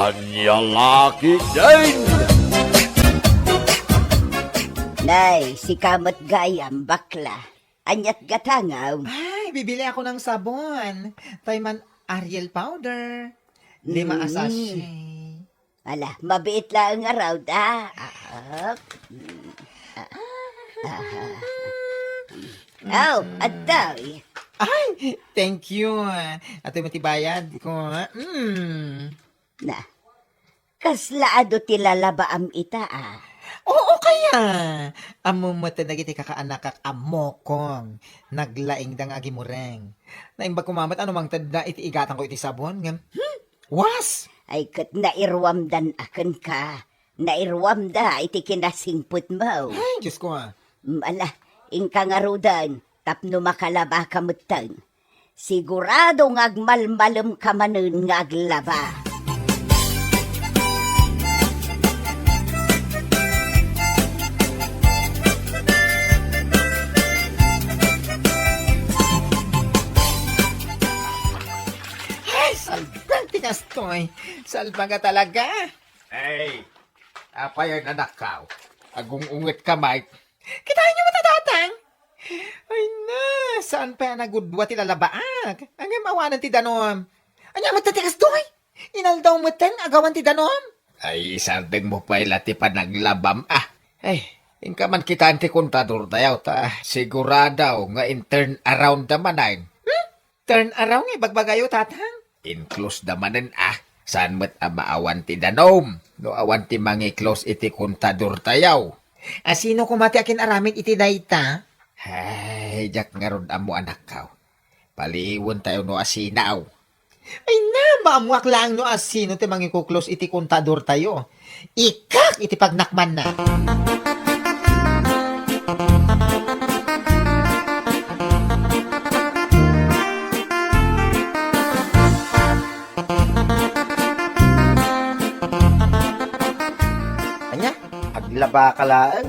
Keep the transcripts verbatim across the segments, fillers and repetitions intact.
Ania la ketdin? Nay, sika met gayam, bakla. Aniat gatangam? Ay, bibili ako ng sabon. Tay man Ariel powder. Lima a Mm. sachet. Ala, mabiit laeng a raw da. Ah, mm, ah, ah. Aw, adtoy. Ay, thank you. Atoy met ti bayad ko. Mm. Na, kasla adu ti lalabaam ita, a? Oo, kaya. Ammom met dagiti kakaanakak a mokong. Naglaingda nga agimureng. Naimbag koma met a no mangtedda iti igatangko iti sabon, ngem, hmm, was! Ay, ket nairuamdan a kenka. Nairuamda iti kinasingpetmo. Ay, Diyos ko, a. Mm, ala, inka ngaruden, tapno makalabaka metten. Sigurado nga agmalmalemka manen nga aglaba. Ay, salbag ti kastoy. Salbag a talaga. Ay, apay a nanakkaw? Agung-ungetka, Mike. Kitaenyo met a, Tatang? Ay na, saan pay a nagudua ti lalabaak? Ngem awanen ti danum. Ania met ti kastoy? Inaldaw metten a gawan ti danum? Ay, isardengmo pay la ti panaglabam, a. Ay, inka man kitaen ti kontadortayo, ta sigurado nga in-turn around da manen. Hmm? Turn around nga ibagbagayo, Tatang? Inclose da manen, a. Saan met a maawan ti danum no awan ti mangi-close iti kontadortayo? A, sino koma ti akin-aramid iti dayta? Ay, diak ngarud ammo, anakkaw. Paliiwentayo no asinaw. Ay na, maammoak laeng no asino ti mangikuklos iti kontadortayo. Ikak iti pagnakmanna. Ania, aglabaka laeng,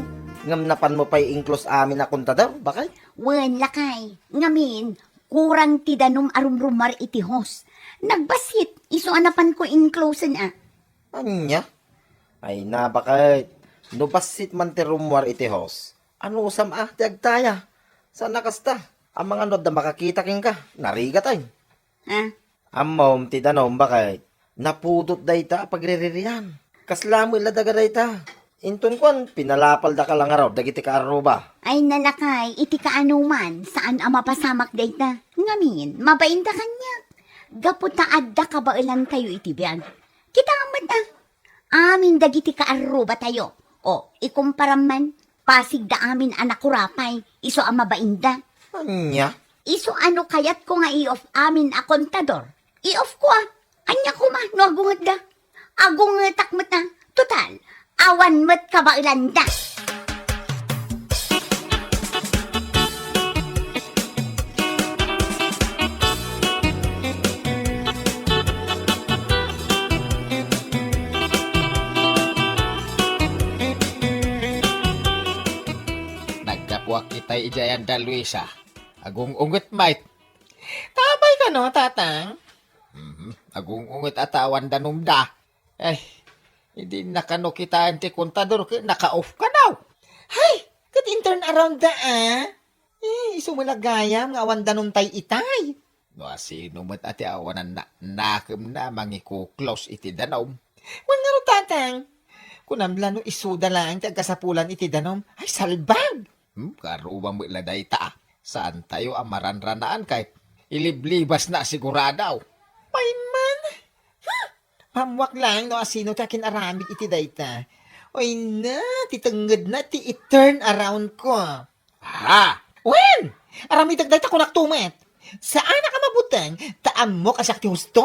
ngem napanmo pay inclose amin a kontador, bakay? Wen, lakay. Ngamin, kurang ti danum a rumrumuar iti hose. Nagbassit, isu a napanko inclosen a. Ania? Ay, na, bakay. No bassit man ti rummuar iti hose, anusam a ti agtaya? Saan a kasta? Amangan no adda makakita kenka, narigat ay. Ha? Ammom ti danum, bakay. Napudot dayta a pagriririan. Kasla met la daga dayta. Inton kuan, pinalapaldaka la ngarud dagiti kaarruba. Ay, nalakay, iti kaanoman, saan a mapasamak dayta. Ngamin, mabainda kaniak. Gapu ta adda kabaelantayo iti biag. Kita met a. Amin dagiti kaarrubatayo. O, ikumparam man, pasigda amin a nakurapay, isu a mabainda. Ania? Isu a no kayatko nga i-off amin a kontador, i-off ko a. Ania koma no agungetda? Agungetak met a. Total, awan met kabaelanda. Naggapuak itay idiay anda, Luisa. Agung-unget, Mike. Tapay kano, Tatang? Mhm. Agung-unget a ta awan danumda. Ay, idi nakano kitaen ti kontador ket naka-off kano. Hay, ket in-turn around da, a? Eh, isu met la gayam nga awan danumtay itay. No asino met a ti awanan na, nakemna mangikuklos iti danum. Wen ngarud, Tatang, kunam la no isuda laeng ti agkasapulan iti danum. Ay, salbag! Hmm, karuba met la dayta, a. Saantayo a maranranaan kay iliblibasna a sigurado. Pay man. Ha? Maammoak laeng no asino ti akin-aramid iti dayta. Ay na, ti tengngedna ti i-turn around ko. Ha? Wen! Aramidek dayta, kunak to met. Saanak a mabuteng, ta ammok a siak ti husto.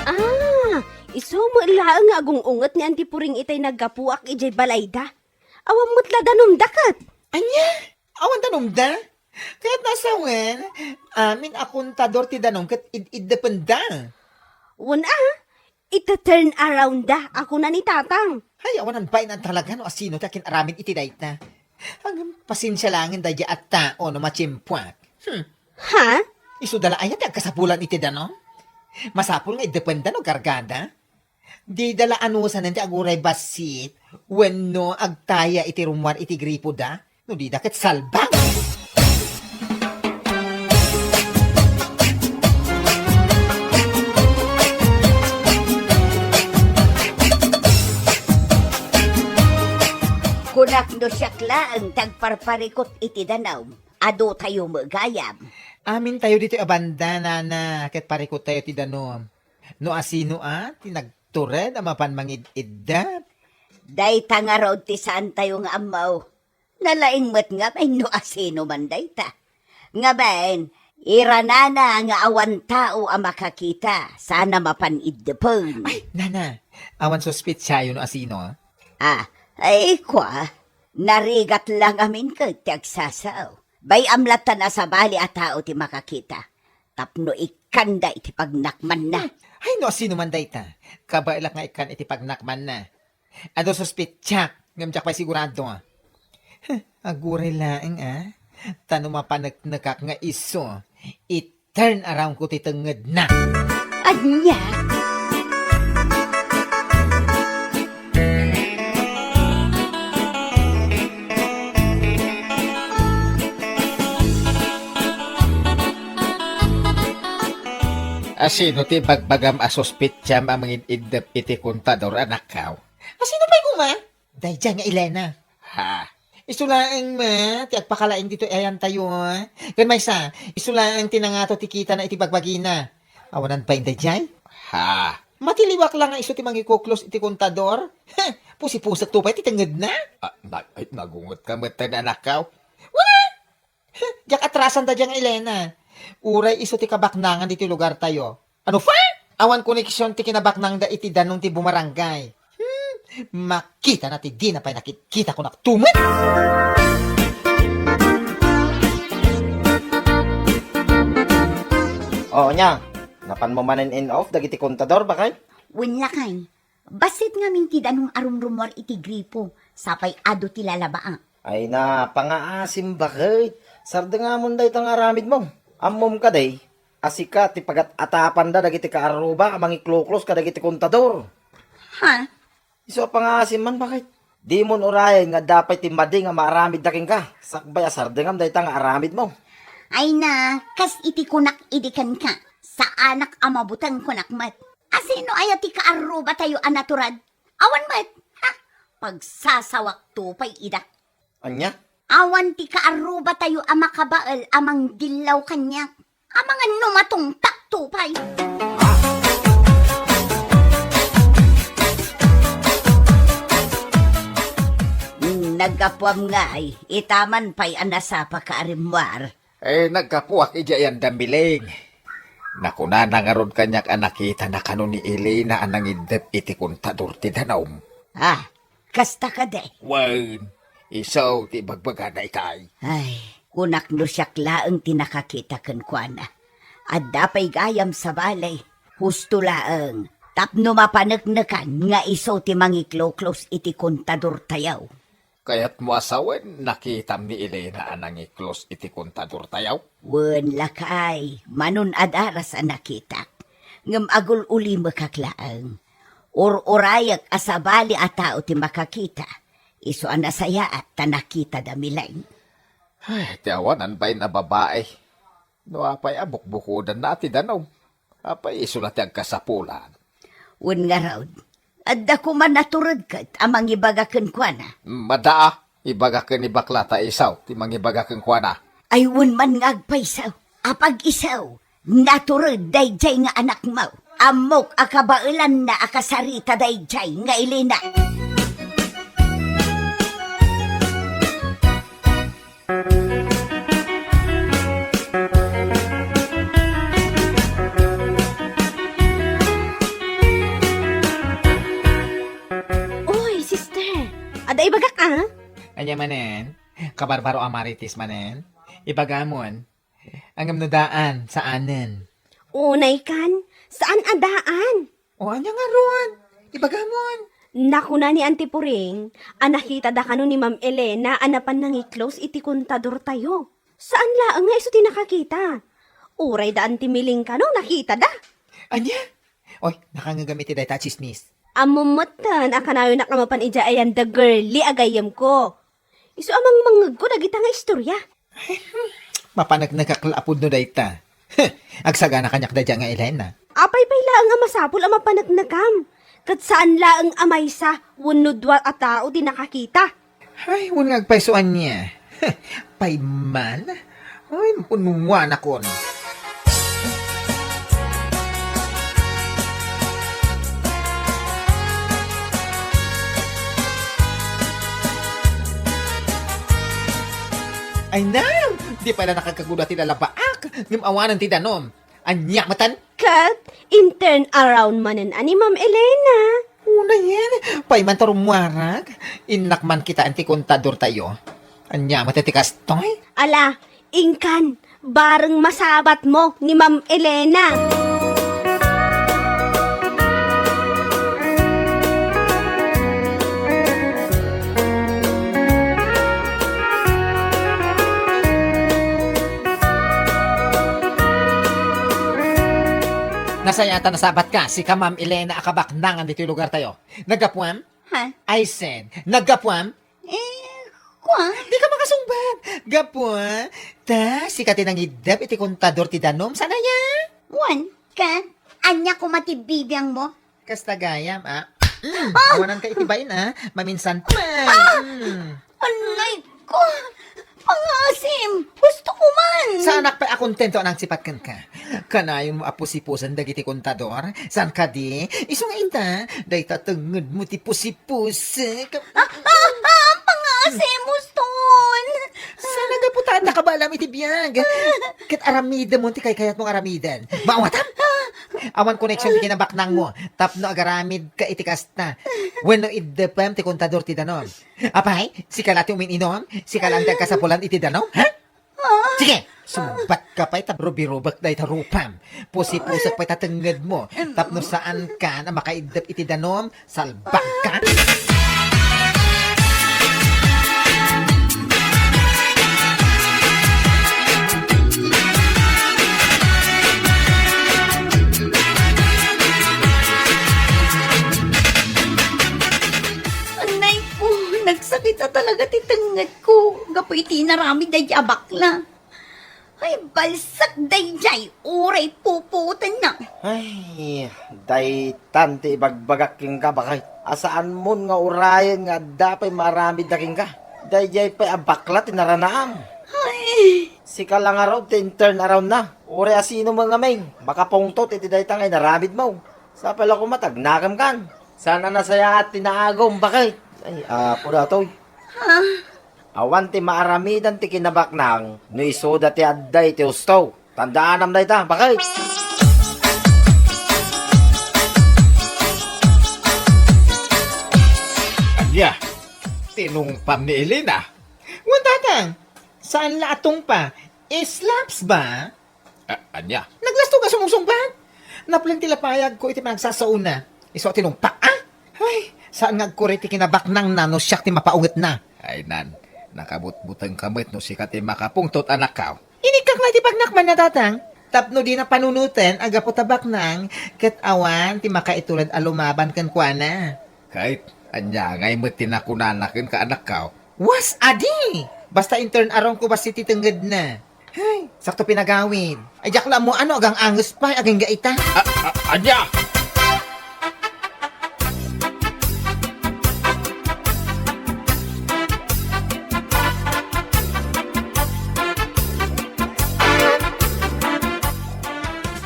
Ah, isu met laeng nga agung-unget ni Auntie Puring itay naggapuak idiay balayda. Awan met la danumda ket. Ania? Awan danumda? Kayatna a sawen, amin a kontador ti danum ket id-iddependa. Wen a, ita-turn around da, a kuna ni Tatang. Hay, awanan bain talaga no asino ti akin-aramid iti dayta. Ngem, pasensia laengen daydiay a tao no matimpuak. Hmm. Ha? Isuda la aya ti agkasapulan iti danum? Masapul nga iddependa no kargada. Dida la anusanen ti aguray bassit wenno agtaya iti rummuar iti gripoda no dida ket salbang. Kunak no siak laeng ti agparparikut iti danum, adu tayo met gayam. Amin tayo ditoy a banda, nana, ket parikut tayo ti danum. No asino a ti nagtured a mapan mangid-iddep? Dayta ngarud ti saan tayo nga ammo. Nalaing met ngamin no asino man dayta. Ngamin, iranana nga awan tao a makakita, saan a mapan iddepen. Ay, nana, awan suspetsayo no asino, ah? Ah, ay, kwa, narigat la ngamin ket ti agsasao. Bay-am latta a sabali a tao ti makakita. Tapno ikkanda iti pagnakmanna. Hmm. Ay, no asino man dayta, kabaelak nga ikkan iti pagnakmanna. Adu suspetsak, ngem diak pay sigurado. Huh, aguray laeng, ah. Ta no mapaneknekak nga isu, i-turn around ko ti tengngedna. Ania? Asino ti bagbagam a suspetsam a mangin-iddep iti kontador, anakkaw? Asino pay koma? Daydiay nga Elena. Ha? Isu laeng met ti agpakalaing ditoy ayantayo, ah. Ken maysa, isu laeng ti nangato ti kitana iti bagbagina. Awanan pay daydiay? Ha? Matiliwak la nga isu ti mangikuklos iti kontador? Heh, pusipusek to pay ti tengngedna? Ah, nag-, ay, nagungetka met, anakkaw? Wala! Diak atrasan daydiay nga Elena. Uray isu ti kabaknangan ditoy lugartayo. Ano pa? Awan koneksion ti kinabaknangda iti danum ti bumarangay. Hmm, makitana ti dina pay nakitkita kunakto met. O, ania, napanmo manen in-off dagiti kontador, baket? Wen, lakay. Bassit ngamin ti danum a rumrumuar iti gripo, sapay adu ti lalabaak. Ay, napangaasim, baket. Sardengamon dayta nga aramidmo. Ammom kadi a sika ti pagat-atapanda dagiti kaarruba a mangikluklos kadagiti kontador. Ha? Isu a pangaasim man, baket. Dimon urayen nga adda pay ti madi nga maaramidda kenka, sakbay a sardengam dayta nga aramidmo. Ay na, kas iti kunak idi kenka, saanak a mabuteng kunak met. Asino aya ti kaarrubatayo a natured? Awan met. Ha? Pagsasawakto pay ida. Ania? Awan ti kaarrubatayo a makabael a mangdillaw kaniak. Amangan no matungpakto pay. Naggapuam ngay, itaman pay a nasapaka a rimmuar. Eh, naggapuak idiay ayan da Miling. Nakunana ngarud kaniak a nakitana kano ni Elena a nangiddep iti kontador ti danum. Ah, kasta kadi? Wen, isu ti ibagbagana itay. Ay, kunak no siak laeng ti nakakita kenkuana. Adda pay gayam sabali. Husto laeng, tapno mapaneknekan nga isu ti mangikluklos iti kontadortayo. Kayatmo a sawen, nakitam ni Elena a nangiklos iti kontadortayo? Wen, lakay, manun-adaras a nakitak. Ngem agul-ulimekak laeng. Ur-urayek a sabali a tao ti makakita. Isu a nasayaat ta nakita da Miling. Ay, ti awanan pay a babai. No apay a bukbukodanna ti danum? Apay isu la ti agkasapulan? Wen ngarud, adda koma natured ket a mangibaga kenkuana? Adda, ibaga ken ni bakla ta isu ti mangibaga kenkuana. Ay wen man nga agpayso, apag-isu, natured daydiay nga anakmo. Ammok a kabaelanna a kasarita daydiay nga Elena. Oy, sister! Adda ibagak, ah? Ania manen? Kabarbaro a Marites manen? Ibagamon. Ngem no daan, saanen? Unay kan, saan a daan? O, ania ngarud? Ibagamon. Nakuna ni Auntie Puring a nakitada kano ni Ma'am Elena a napan nangiklos iti kontadortayo. Saan laeng nga isu ti nakakita. Uray daan ti milingka no nakitada. Ania? Oy, nakangngegam iti dayta a tsismis. Ammom metten a kanayonak a mapan idiay ayan da girly a gayyemko. Isu a mangmangngegko dagita nga istorya. Mapaneknekak la a pudno dayta. Agsagana kaniak daydiay nga Elena. Apay pay laeng a masapul a mapaneknekam? Ket saan laeng a maysa wenno dua a tao ti nakakita. Ay, wen nga agpayso ania. Pay man? Ay, unwanakon. Ay, nang! Di pay la nakagkaguda ti lalabaak, ngem awanen ti danum. Ania metten? Ket, in-turn around manen a ni Ma'am Elena. Unayen, pay man ta rummuarag. Innak man kitaen ti kontadortayo. Ania metten ti kastoy? Ala, inkan, bareng masabatmo ni Ma'am Elena. Nasayaat ta nasabatka, sika Ma'am Elena a kabaknangan ditoy lugartayo. Naggapuam? Ha? I said, naggapuam? Eh, kua? Dika makasungbat. Gapu, ta sika ti nangiddep iti kontador ti danum, saan aya? Wen, ket, ania koma ti bibiangmo? Kasta gayam, a. Mm, awananka iti bain, a. Maminsan pa. Mm. Anay ko! Pangasim! Gusto ko man! Saanak pay a kontento a nangsipat kenka. Kanayonmo a pusipusen dagiti kontador? Saan kadi? Isu nga ita, dayta tengngedmo ti pusipusek. Ah, ah, ah, pangasim, Uston! Saan a gapu ta adda kabaelam iti biag? Ket aramidem ti kaykayatmong aramiden. Maawatam? Awan koneksyon ti kinabaknangmo tapno agaramidka iti kasta. Wenno iddepem ti kontador ti danum. Apay, sika la ti umin-inum? Sika la ti agkasapulan iti danum, ha? Ah. Sige, sumbatka pay ta rubirubek dayta rupam. Pusipusek pay ta tengngedmo. Tapno saankan a makaiddep iti danum, salbagka. Anay ko, nagsakit a talaga ti tengnged ko, gapu iti inaramid daydiay a bakla. Ay, balsak daydiay, uray pupuotenna. Ay, daytan ti ibagbagak kenka, baket. A saanmon nga urayen nga adda pay maaramidda kenka. Daydiay pay a bakla ti naranaam. Ay. Sika la ngarud ti in-turn around-na. Uray a sino met ngamin, makapungtot iti dayta nga inaramidmo. Sapay la koma ta agnakemkan. Saan a nasayaat ti naagum, baket. Ay, Apo datoy. Ha? Awan ti maaramidan ti kinabaknang no isuda ti adda iti husto. Tandaanam dayta, baket! Ania? Tinungpam ni Elena? Wen, tatang. Saan la a tungpa? Slaps ba? A-, ania? Naglastog a sumungsungbat. Naplen ti lapayagko iti panagsasaona. Isu a tinungpak, a? Ay, saan nga agkuri ti kinabaknangna no siak ti mapaungetna. Ay, nan, nakabutbutengka met no sika ti makapungtot, anakko. Inikkak la iti baknang, tatang. Tapno dina panunoten a gapu ta baknang, ket awan ti makaitured a lumaban kenkuana. Ket ania ngay met ti nakunana kenka, anakko? Was adi! Basta in-turn around-ko bassit ti tengngedna. Hay, sakto pinagawid. Ay, diak la ammo no agang-anges pay agingga ita. A-, a-, ania?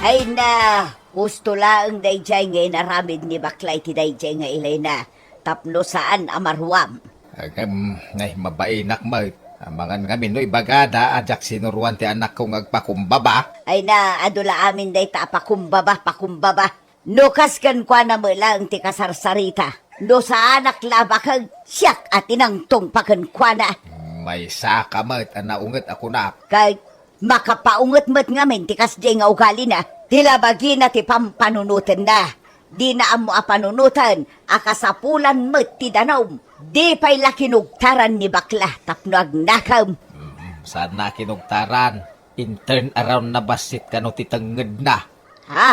Ay na, husto laeng daydiay nga inaramid ni bakla iti daydiay nga Elena tapno saan a maruam. Ngem, nay, mabainak met. Amangan ngamin no ibagada a diak sinuroan ti anakko nga agpakumbaba. Ay na, adu la amin dayta a pakumbaba, pakumbaba. No kas kenkuana met laeng ti kasarsarita. No saanak la a bakeg, siak a ti nangtungpa kenkuana. Maysaka met a naunget a kunam. Kay makapaunget met ngamin ti kasdiay nga ugalina. Ti labagina ti pampanunotenna. Dina ammo a panunoten a kasapulan met ti danum. Di pay la kinugtaran ni bakla tapno agnakem. Mm, saan a kinugtaran? In-turn around na bassit kano ti tengngedna. Ha?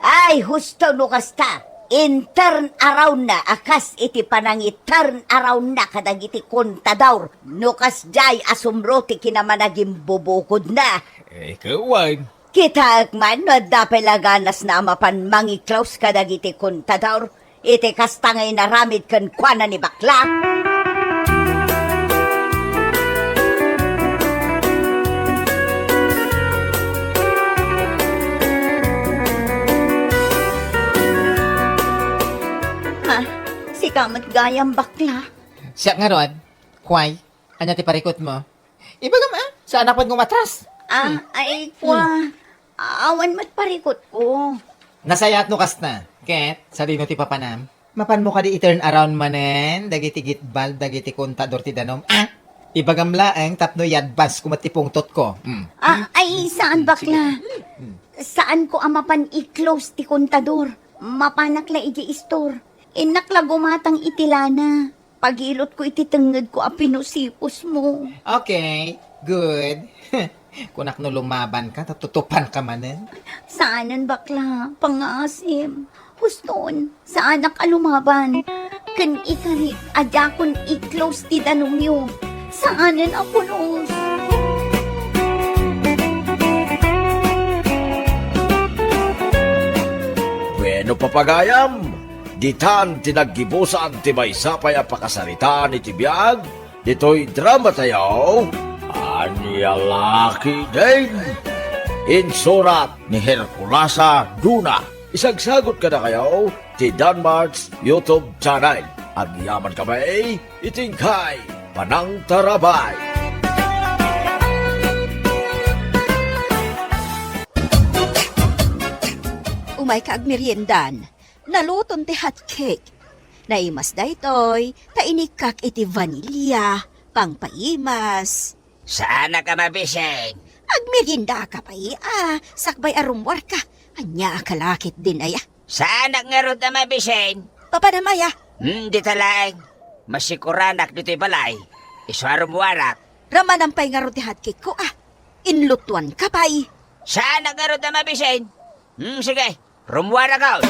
Ay, husto no kasta. In-turn around na a kas iti panangi-turn around na kadagiti kontador. No kasdiay a sumro ti kinamanagimbubukodna. Eh, kawan. Kitaek man no adda pay la ganasna a mapan mangi-close kadagiti kontador. Iti kasta nga inaramid kenkuana ni bakla. Ha? Sika met gayam, bakla? Siak ngarud? Kuay, ania ti parikutmo? Ibagam, a, saanak met nga umatras. Ah, hmm. Ay, kua, awan met parikutko. Nasayaat no kasta, ket sadino ti papanam? Mapanmo kadi i-turn around manen dagiti gitbal dagiti kontador ti danum, a? Ibagam laeng tapno i-advance ko met ti pungtotko. Hmm. Ah, ay, saan, bakla. Hmm. Saanko a mapan i-close ti kontador. Mapanak la idiay store. Innak la gumatang iti lana. Pagilotko iti tengngedko a pinusipusmo. Okay, good. Kunak no lumabanka, ta tutupanka manen. Saanen, bakla, pangngaasim. Huston, saanak a lumaban. Ken ikarik a diakon i-close ti danumyo. Saanen a pulos. Bueno, papagayam, ditan ti naggibusan ti maysa pay a pakasaritaan iti biag ditoy dramatayo, Ania La Ketdin. Insurat ni Herculasa Duna. Isagsagot kadakayo ti Danmart's YouTube channel. Agyaman kami iti inkay panangtarabay. Umayka agmeriendan. Naluton ti hot cake. Naimas daytoy, ta inikkak iti vanilya, pangpaimas. Saanak a mabisin. Agmeriendaka pay, a, sakbay a rummuarka. Ania a kalakit din aya? Saanak ngarud a mabisin. Papanam aya? Hmm, dita laeng. Masikuranak ditoy balay. Isu a rummuarak. Ramanam pay ngarud ti hot cake ko, a. Inlutuanka pay. Saanak ngarud a mabisin. Hmm, sige. Rummuarakon.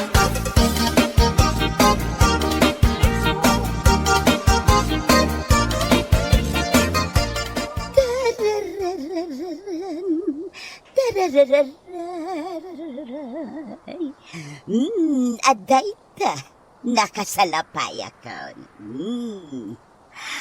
Mm, adda ita. Nakasalapayakon. Mm.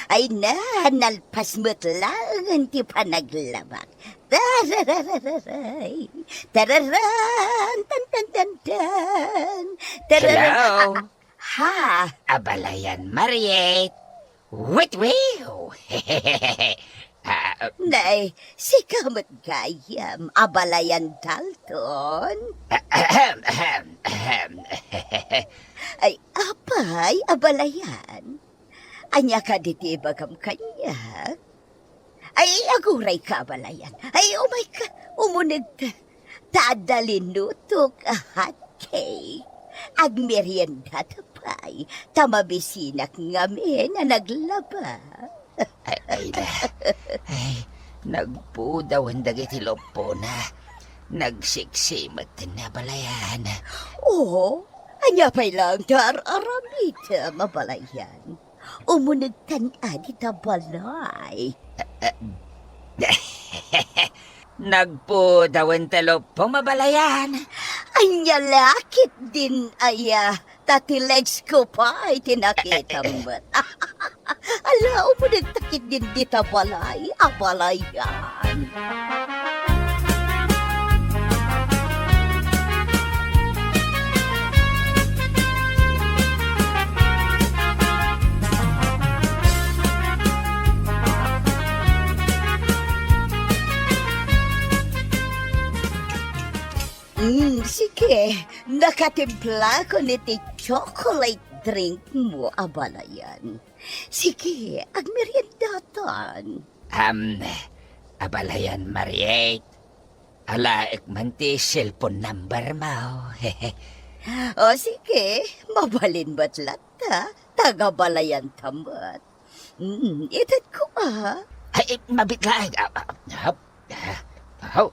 Ay na, nalpas met laeng ti panaglabak. Tarararay. Tararan, tan, tan, tan, tan. Tararan. Hello? Ah, ha? Abalayan, Mariet. Wit, wiw. Ah, Nay, sika met gayam, Abalayan Dalton? Ahem, ahem, ahem. Ay, apay, Abalayan? Ania kadi ti ibagam kaniak? Ay, agurayka, Abalayan. Ay, umayka, umunegta. Ta adda linutok a hot cake. Agmeriendata pay, ta mabisinak ngamin a naglaba. Ay, ay, na. Ay, nagpudawen dagiti luppona. Nagsiksi met ni Abalayan. Oo, ania pay laeng ti ar-aramidem, Abalayan? Umunegtan a dita balay. Nagpudawen ti luppom, Abalayan. Ania la ketdin aya, ta ti legs ko pay ti nakitam met. Ala, umunegta ketdin dita balay, Abalayan. Mm, sige, nakatimplakon iti chocolate drink mo, Abalayan. Sige, agmeriendatan. Am, Abalayan, Mariet. Alaek man ti cellphone number mo. O sige, mabalin met latta, taga-Abalayanta met. Mm, itedko a. Ay, eh, mabit laeng. Ah, ah, ah, ah, Haw,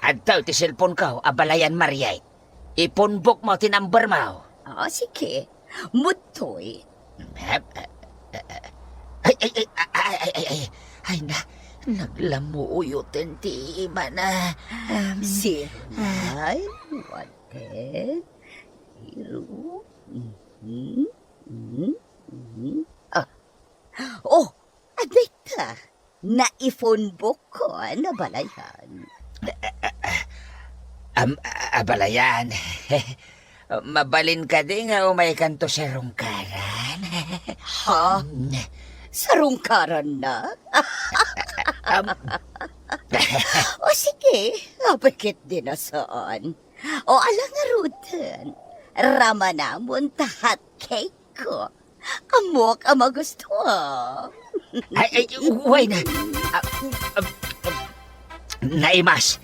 adtoy ti cellphone-ko, Abalayan Mariet. Ipunbokmo ti number-mo. Ah, sige. Muttoy. Ay, ay, ay, ay, ay, ay, ay, ay, na, naglamuyo ten ti imana. Um, Zero nine, one ten, zero. Mhm, mhm, mhm. Ah. Oh, adda ita. Naipunbokko, Abalayan. Am, Abalayan. Mabalin kadi nga umaykanto sarungkaran? Ha? Mm. Sarungkaran na? Am. O sige, apay ketdi a saan. O ala ngaruden, ramanamon ta hot cake-ko. Ammok a magustuam. Ay, ay, uway na. Ah, ah, ah, naimas.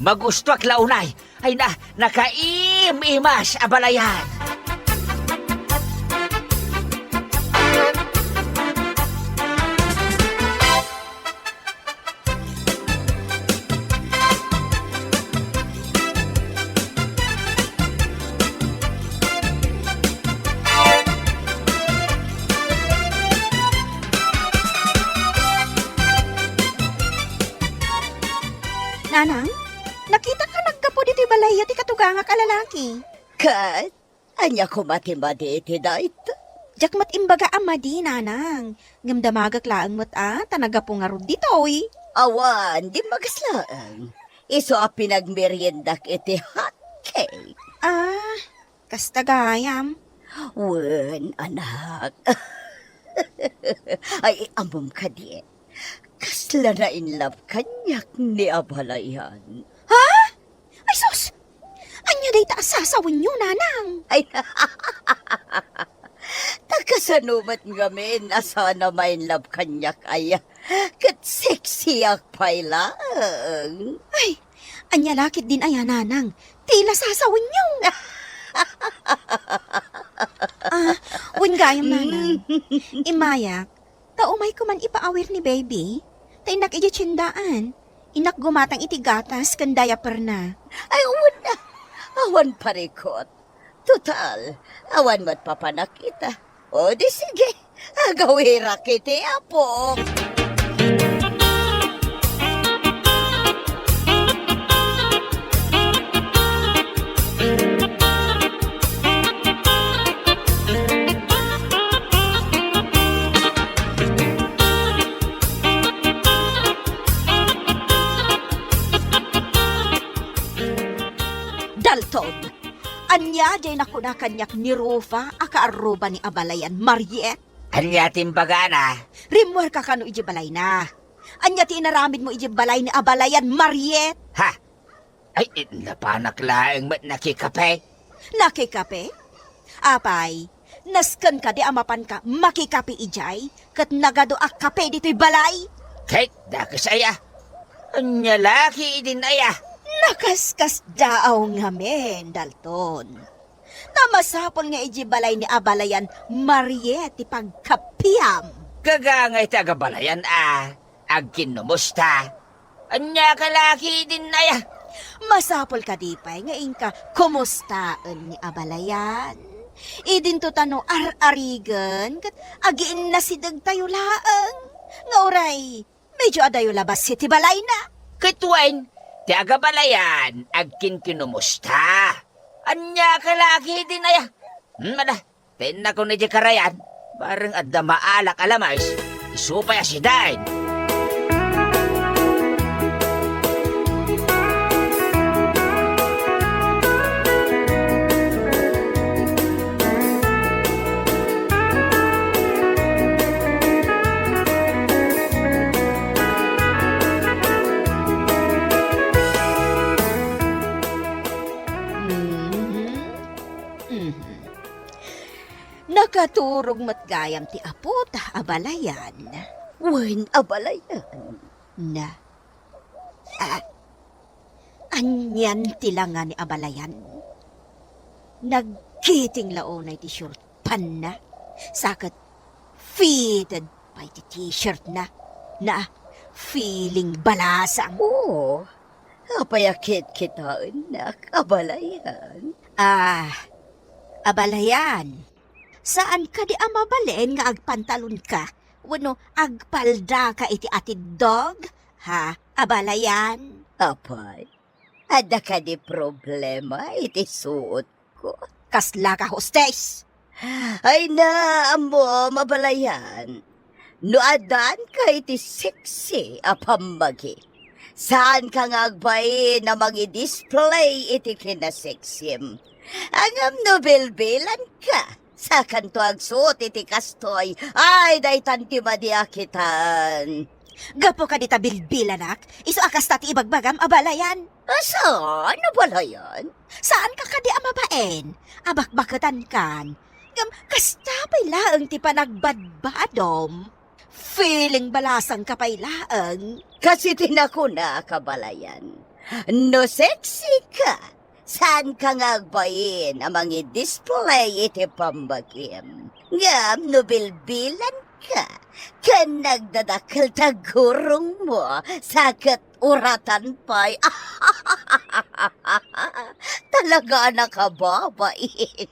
Magustuak la unay. Ay na, nakaim-imas, Abalayan. Nanang, nakitak a naggapu ditoy balayyo ti katugangak a lalaki. Ket ania koma ti madi iti dayta? Diak met imbaga a madi, Nanang. Ngem damagek laeng met a, ta naggapu ngarud ditoy. Awan, dimmagas laeng. Isu a pinagmeriendak iti hot cake. Ah, kasta gayam. Wen, anak. Ay, ammom kadi, kasla na-in love kaniak ni Abalayan. Ha? Ay, sus! Ania dayta a sasawenyo, Nanang? Ay, ta kasano met ngamin a saan a ma-in love kaniak aya? Ket sexyak pay laeng. Ay, ania la ketdin aya, Nanang? Ti la sasawenyo. Ah, wen gayam, Nanang. Immayak, ta umayko man ipaawir ni Baby, ta innak idiay tiendaan. Innak gumatang iti gatas ken diaperna. Ay, wen a. Awan parikot. Total, awan met papanak ita. O di sige, agawirak iti apok. Dalton, ania diay nakuna kaniak ni Rufa a kaarruba ni Abalayan, Mariet? Ania ti imbagana? Rimmuarka kano idiay balayna. Ania ti inaramidmo idiay balay ni Abalayan, Mariet? Ha? Ay, napanak laeng met nakikape. Nakikape? Apay, nasken kadi a mapanka makikape idiay ket nagadu a kape ditoy balay? Ket dakes aya. Ania la ketdin aya? Nakaskasdaaw ngamin, Dalton. Ta masapul nga idiay balay ni Abalayan, Mariet, ti pagkapiam. Gagangay ti agabalayan a agkinnumusta. Ania ka la ketdin aya? Masapul kadi pay nga inka kumustaen ni Abalayan? Idinto ta no ar-arigen ket agiinnasidegtayo laeng. Nga uray, medio adayo la bassit ti balayna. Ket wen, ti agabalayan agkinkinumusta. Ania ka la ketdin aya? Hmm, ada, Tennakon idiay karayan, bareng adda maalak a lames, isu pay a sidaen. Mhm. Mhm. Nakaturog met gayam ti apota, Abalayan. Wen, Abalayan. Na. Ah, anian ti langa ni Abalayan? Naggiting la unay ti short pantna? Sa ket fitted pay ti t-shirtna. Na, feeling balasang. Oo. Kasta pay a kitkitaennak, abalayan. Ah, abalayan. Saan kadi a mabalin nga agpantalonka? Wenno agpaldaka iti atiddog? Ha, abalayan? Apay, adda kadi problema iti suotko? Kasla ka, hostes! Ay na, ammom, abalayan. No addanka iti sexy a pammagi, saanka nga agbain a mangi-display iti kinasexim. Ngem no bilbilanka, sakanto agsuot iti kastoy. Ay, daytan ti madi a kitan. Gapu kadi ta bilbilanak, isu a kasta ti ibagbagam, abalayan. Saan, abalayan? Saanka kadi a mabain a bakbaketankan? Ngem kasta pay laeng ti panagbadbadom. Feeling balasangka pay laeng. Kas iti nakunak, abalayan. No sexy ka, saanka nga agbain a mangi-display iti pammagim. Ngem no bilbilanka, ken nagdadakkel ti aggurongmo, sa ket uratan pay. Talaga a nakababain.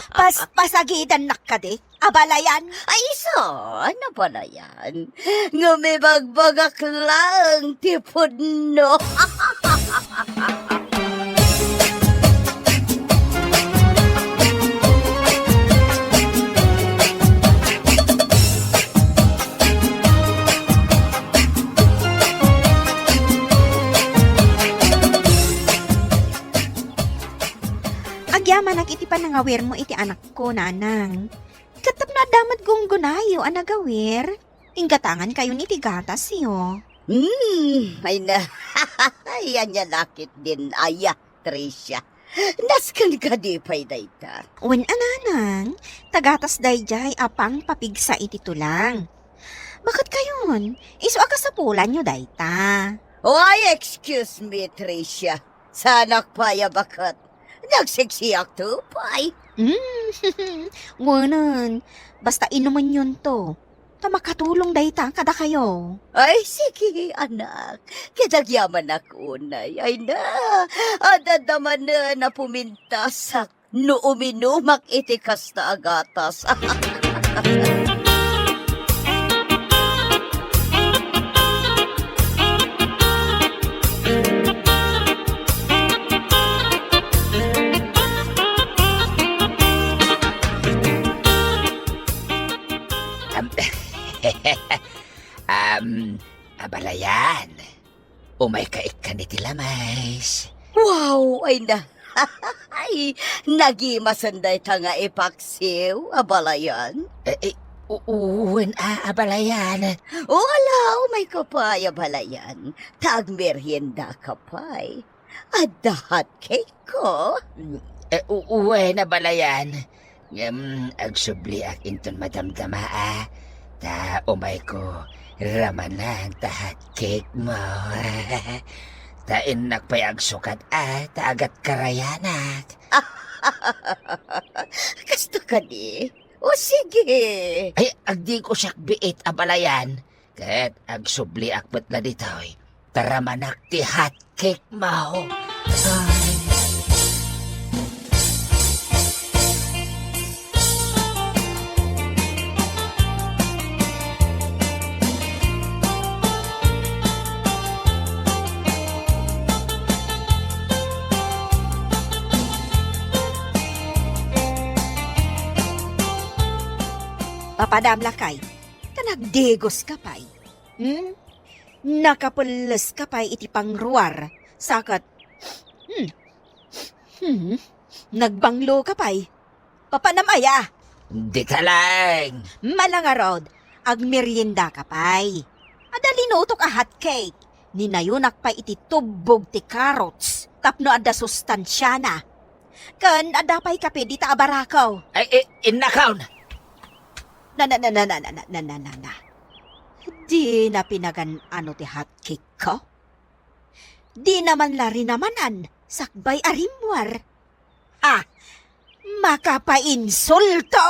Pas-, pasagidannak kadi, abalayan? Ay, saan, abalayan? Ngem ibagbagak laeng ti pudno. Agyamanak iti panangawirmo iti anakko, nanang. Ket tapno adda met gunggonayo a nagawir, inggatangankayon iti gatasyo. Hmm, ay na. Ay, ania la ketdin aya, Tricia. Nasken kadi pay dayta? Wen a, nanang, ta gatas daydiay a pangpapigsa iti tulang. Baketkayon, isu a kasapulanyo dayta. Why, excuse me, Tricia. Saanak pay a baket. Nagseksiakto pay. Mm, wenen, basta inumenyonto. Ta makatulong dayta kadakayo. Ay, sige, anak. Ket agyamanak unay. Ay na, adda manen a pumintasak no uminumak iti kasta a gatas. Am-, am, abalayan. Umayka ikkan iti lames. Wow! Ay na, ay, nagimasen dayta nga ipaksiw, abalayan. Eh, eh, u-, u-, wen a, abalayan. Wala, umayka pay, abalayan. Ta agmeriendaka pay. Adda hotcake ko. Mm, eh, u-, wen, abalayan. Ngem agsubliak inton madamdama, a, ta umayko ramanak ta hotcake mo. Ta innak pay agsukat, a, ta agatkarayanak. Kasta kadi? O sige. Ay, agdiko siak biit, abalayan. Ket agsubliak met la ditoy, ta ramanak ti hotcake mo. Ay. Papadam lakay, ta nagdigoska pay. Hmm? Nakapelleska pay iti pangruar, sa ket, hmm, hmm, nagbangloka pay. Papanam aya? Dita laeng. Mala ngarud, agmeriendaka pay. Adda linutok a hotcake. Ninayonak pay iti tubbog ti carrots tapno adda sustansiana. Ken adda pay kape dita a barako. Ay, eh, innakon! Na, na, na, na. Dina pinagan-ano ti hotcake ko? Dina man la rinamanan sakbay a rimmuar. Ha! Makapainsulto!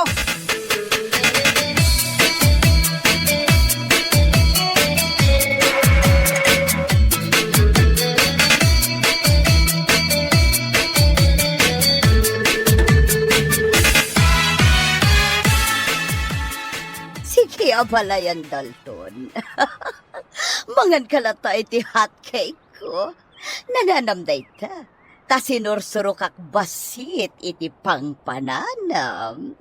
Abalayan, Dalton. Mangan ka latta iti hot cake ko. Nananam dayta. Ta sinursurokak bassit iti pangpananam.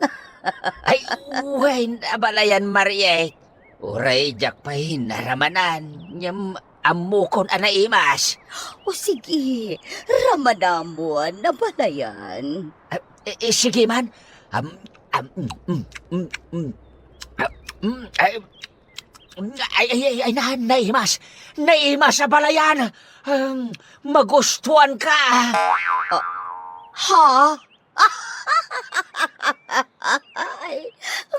Ay, wen, abalayan, Mariet. Uray diak pay naramanan, ngem ammokon a naimas. O sige, ramanamon, abalayan. Ah, eh, eh, sige man. Am, am, mm, mm, mm, mm. Ah, mm, ay, ay, ay, ay, ay, na-, naimas. Naimas, abalayan. Um, magustuhan ka. Ah, ha? Ay,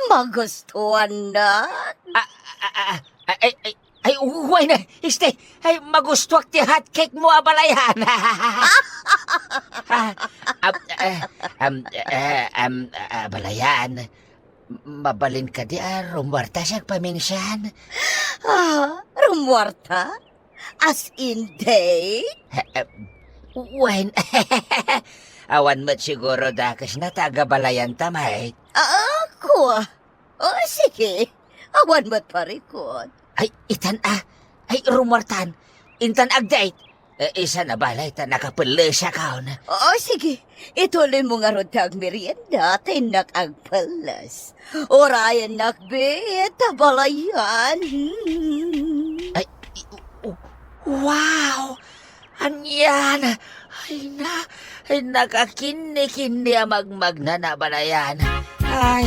magustuhan na. Ah, ah, ah, ah, ay, ay, ay, uway na, este, ay, magustuak ti hot cake mo, abalayan. Ah, am, eh, am, eh, am, abalayan. Mabalin kadi a rumuarta siak paminsan? Ah, rumuarta? As in date? Eh, eh, wen, awan met siguro dakesna ta agabalayanta met. Ah, kua. O, sige. Awan met parikut. Ay, itan a. Ay, rumuartan. Intan agdate. Eh, isan a balay ta nakapellesakon. O, sige. Ituloy mo ngarud ti agmerienda, ta innak agpelles. Urayennak bit, abalayan. Hmm. Ay, i-, u-, u-, wow! Anian? Ay na, ay nakakinni-kinni a magmagna, abalayan. Ay,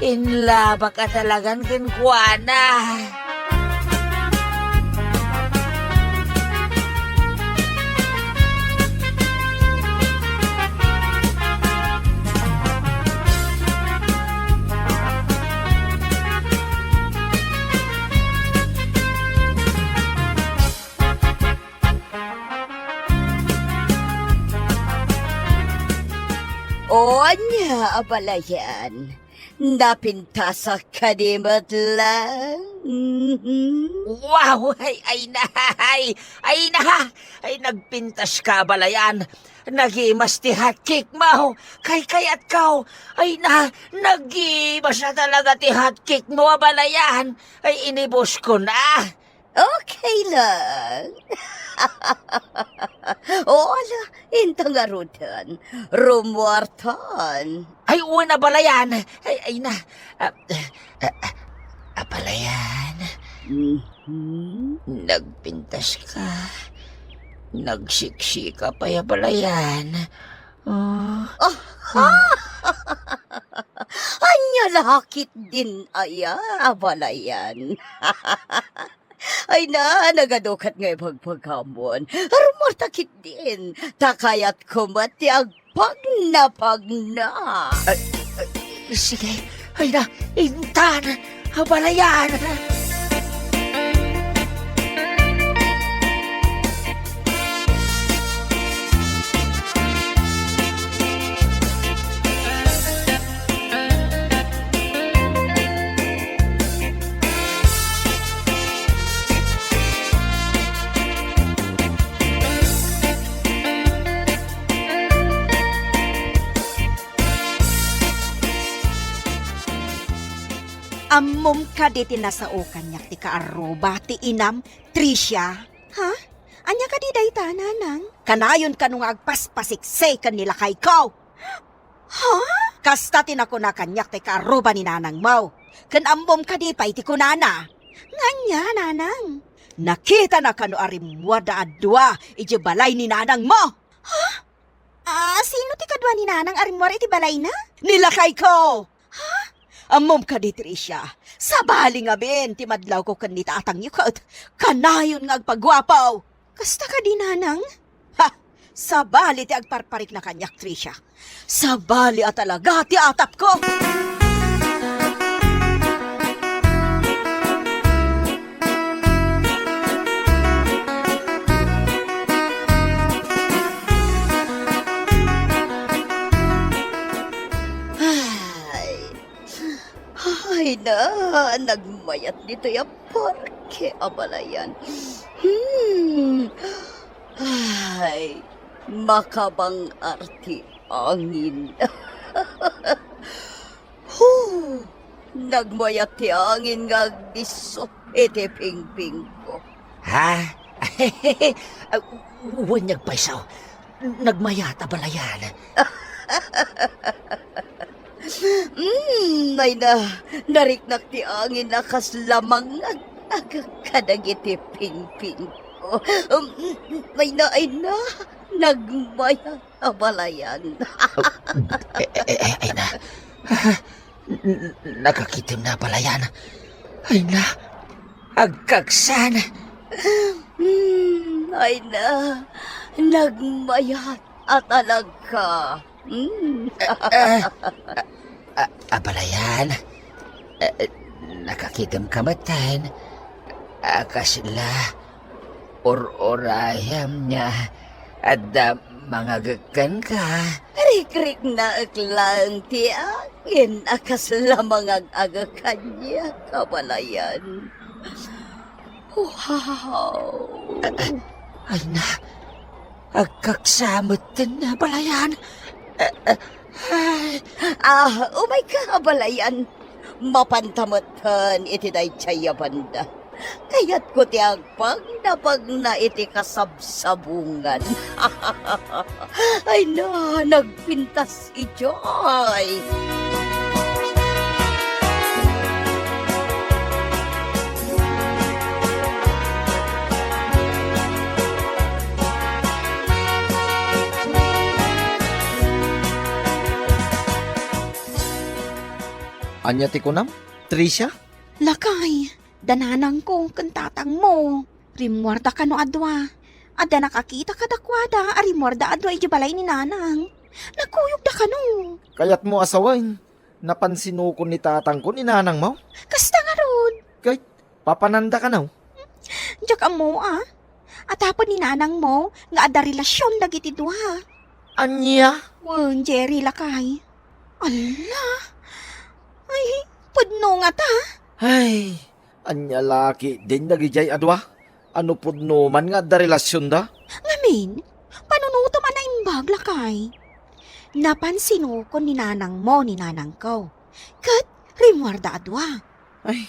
in love ka talagan kenkuana. O ania, abalayan, napintasak kadi met laeng? Mhm. Wow! Ay, ay na, ay, ay na, ay, nagpintaska, abalayan. Nagimas ti hot cake mo. Kaykayatko. Ay na, nagimas a talaga ti hot cake mo, abalayan. Ay, inibuskon a. Okay lang. O, ala, inta ngaruden. Rumuartan. Ay, wen, abalayan. Ay, ay na. Ah, ah, ah, abalayan. Mhm. Nagpintaska. Nagsiksika pay, abalayan. Ah. Ah. Ania la ketdin aya, abalayan? Ay na, nagadukat nga ibagbagamon. Rumuarta ketdin, ta kayatko met ti agpagnapagna. Ay, ay, sige. Ay na, intan, abalayan. Ammom kadi ti nasao kaniak ti kaarruba ti inam, Tricia? Ha? Ania kadi dayta, nanang? Kanayon kano nga agpaspasiksi ken ni lakayko? Ha? Kasta ti nakuna kaniak ti kaarruba ni nanangmo. Ken ammom kadi pay ti kunana? Nga ania, nanang? Nakitana kano a rimmuarda a dua idiay balay ni nanangmo. Ha? Ah, sino ti kadua ni nanang a rimmuar iti balayna? Ni lakayko! Ha? Ammom kadi, Tricia, sabali ngamin ti madlawko ken ni tatangyo ket kanayon nga agpaguapo. Kasta kadi, nanang? Ha! Sabali ti agparparikna kaniak, Tricia. Sabali a talaga ti atapko! Ay, ay na, nagmayat ditoy a parke, abalayan. Hmm. Ay, makabang-ar ti angin. Huh! Nagmayat ti angin nga agdisso iti pingpingko. Ha? Wen, agpayso. Nagmayat, abalayan. Mm, ay na, nariknak ti angin a kasla mangag-agak kadagiti pingpingko. Mm, ay na, ay na, nagmayat, abalayan. Eh, eh, eh, ay na. N-, n-, nakakitem na, abalayan. Ay na, agkaksan. Hmm, ay na, nagmayat a talaga. Hmm. Ah, ah, ah, abalayan. Eh, eh, nakakitem ka metten. Ah, kasla. Ur-urayam nga adda mangagek kenka. Rikriknaek laeng ti angin a kasla mangag-agek kaniak, abalayan. Wow! Ah, ah, ay na, agkaksa metten, abalayan. Ah, ah, ay. Ah, umayka, abalayan. Mapanta metten iti daydiay a banda. Kayatko ti agpagnapagna iti kasabsabungan. Ay na, nagpintas idiay. Ania ti kunam, Tricia? Lakay, da nanangko ken tatangmo. Rimmuarda kano a dua. Adda nakakita kadakuada a rimmuarda a dua idiay balay ni nanang. Nagkuyogda kano. Kayatmo a sawen, napansinokon ni tatangko ni nanangmo? Kasta ngarud. Ket, papananda kano? Diak ammo a. Atapon ni nanangmo nga adda relasion dagiti dua. Ania? Wen, Jerry, lakay. Alla! Ay, pudno ngata. Ay, ania la ketdin dagidiay a dua? A no pudno man nga adda relasionda? Ngamin, panunotem a naimbag, lakay. Napansinokon ni nanangmo ni nanangko. Ket rimmuarda a dua. Ay,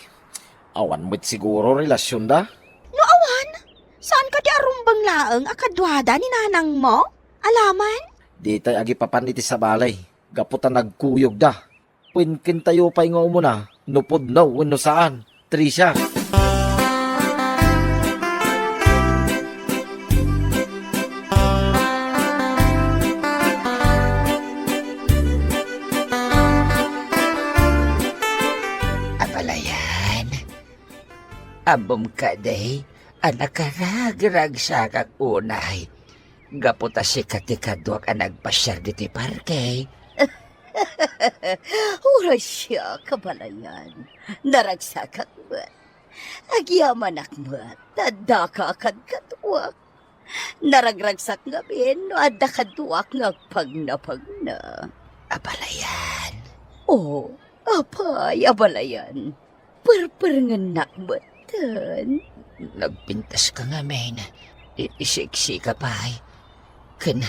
awan met siguro relasionda? No awan, saan kadi a rumbeng laeng a kaduada ni nanangmo? Alaman? Ditay agipapan iti sabali, gapu ta nagkuyogda. Wen kentayo pay nga umuna, no pudno wenno saan, Tricia. Abalayan, ammom kadi a nakaragragsakak unay gapu ta sika ti kaduak a nagpasiar ditoy parke. Uray siak, abalayan. Naragsakak met. Agyamanak met ta addaka a kadkaduak. Naragragsak ngamin no adda kaduak nga agpagnapagna. Abalayan. O, apay, abalayan. Perperengennak metten. Nagpintaska ngamin. I-, isiksika pay. Ken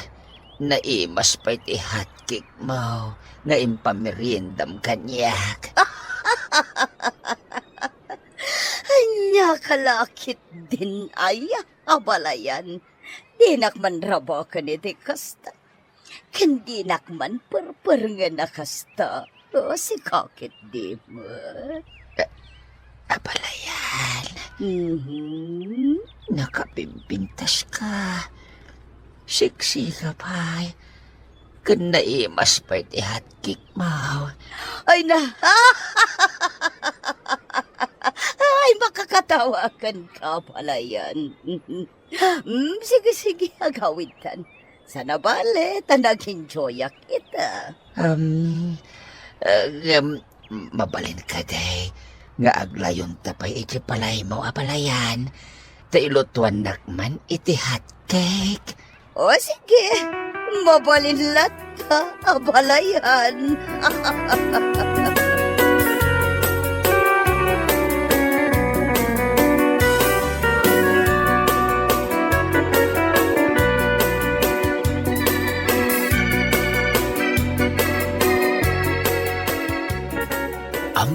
naimas pay ti hotcake mo nga impameriendam kaniak. Ania ka la ketdin aya, abalayan. Dinak man rabaken iti kasta. Ken dinak man perperengen a kasta. O, sika ketdi met. A-, abalayan. Mhm. Nakapimpintaska. Siksika pay. Ken naimas pay ti hotcake mo. Ay na. Ay, makakatawaken ka, abalayan. Mm, sige, sige, agawidtan. Saan a bale, ta nag-enjoyak ita. Um, uh, um, mabalin kadi nga aglayonta pay iti balaymo, abalayan, ta ilutuannak man iti hot cake. O, sige, mabalin latta, abalayan. Am,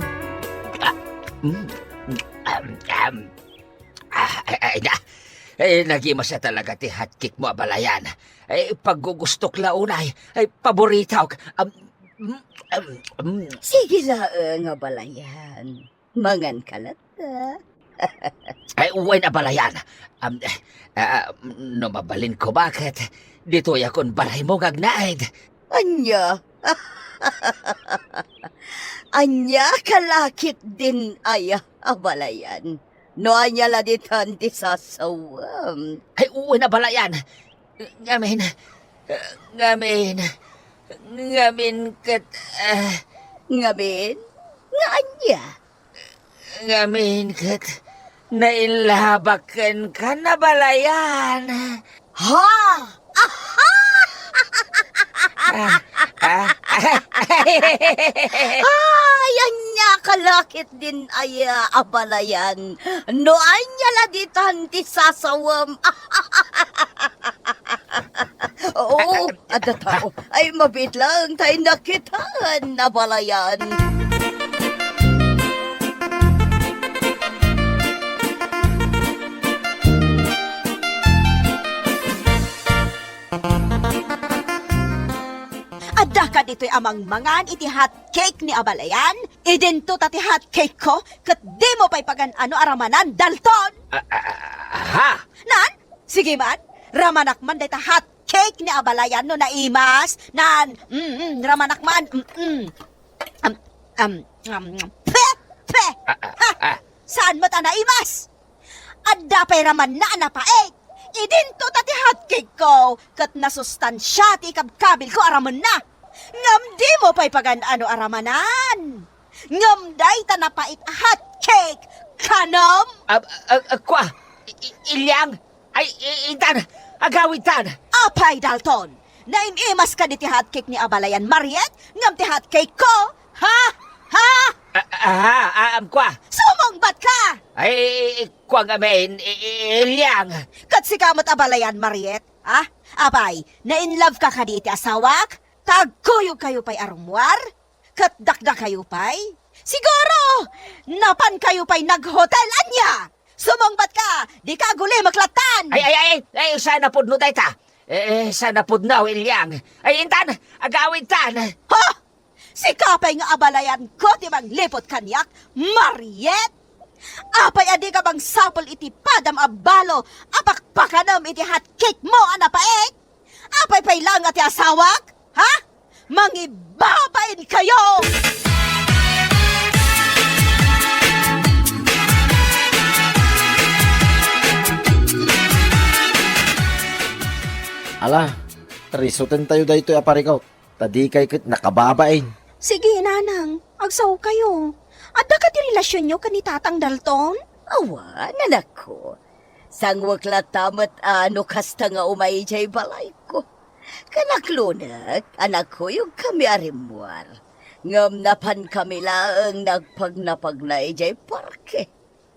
Eh, nagimasa talaga ti hotcake mo, abalayan. Eh, paggugustok la unay. Eh, paboritok. Am, mm, am, mm. Sige laeng, abalayan. Mangan ka latta. Ay, wen, abalayan. Am, eh, ah, no mabalin ko, baket ditoy akon balay mo nga agnaed. Ania? Ania ka lakit din aya, abalayan? No ania la ditan ti sasawem? Ay, wen, abalayan. Ngamin, ngamin, ngamin ket, ah, ngamin? Nga ania? Ngamin ket nailabak kenka, abalayan. Ha? Ah, ah, ah. Ay, ania ka lakit din aya, abalayan. No ania la ditan ti sasawem. Oo, adda tao. Ay, mabiit lang tay nakitaan, abalayan. Adda ka ditoy a mangmangan iti hot cake ni abalayan? Idinto ta ti hot cake ko, ket dimo pay pagan-ano a ramanan, Dalton? Ah, ah, ah, ha? Nan? Sige man, ramanak man dayta hot cake ni abalayan no naimas. Nan, mm, mm, ramanak man. Mm, mm. Am, am, am, pe, pe. Ah, ah, Ha? ah. Saan met a naimas? Adda pay ramanna a napait. Idinto ta ti hot cake ko, ket nasustansia ti ikabkabil ko a ramenna. Ngem dimo pay pagan-ano a ramanan. Ngem dayta napait a hot cake, kanem? Ah, ah, ah, kua, I-, I-, Iliang, ay, i-, intan, agawidtan. Apay, Dalton, naim-imas ka diti hot cake ni abalayan Mariet, ngem ti hot cake ko? Ha? Ha? Ah, ah, ah, am, kua. Sumungbat ka! Ay, kua ngamin, I-, I-, Iliang. Ket sika met abalayan Mariet, ha? Apay, na-in love ka kadi iti asawak? Tagkuyog kayo pay a rummuar? Ket dakdakayo pay? Siguro, napan kayo pay naghotel, ania? Sumungbat ka, dika agulimek lattan! Ay, ay, ay, ay, saan a pudno dayta? Eh, eh, saan a pudno, Iliang? Ay, intan, agawidtan! Ha? Sika pay nga abalayan ko ti mangliput kaniak, Mariet? Apay a dika mangsapul iti padam a balo a pakpakanem iti hot cake mo a napait? Apay pay laeng a ti asawak? Ha? Mangibabain kayo! Ala, risuten tayo daytoy a parikot, ta dikay ket nakababain. Sige, nanang, agsaw kayo. Adda kadi relasionyo ken ni Tatang Dalton? Awan, anakko. Sangwek latta met a no kasta nga umay idiay balayko. Ken aklonek a nagkuyogkami a rimmuar. Ngem napankami laeng nagpagnapagna idiay parke.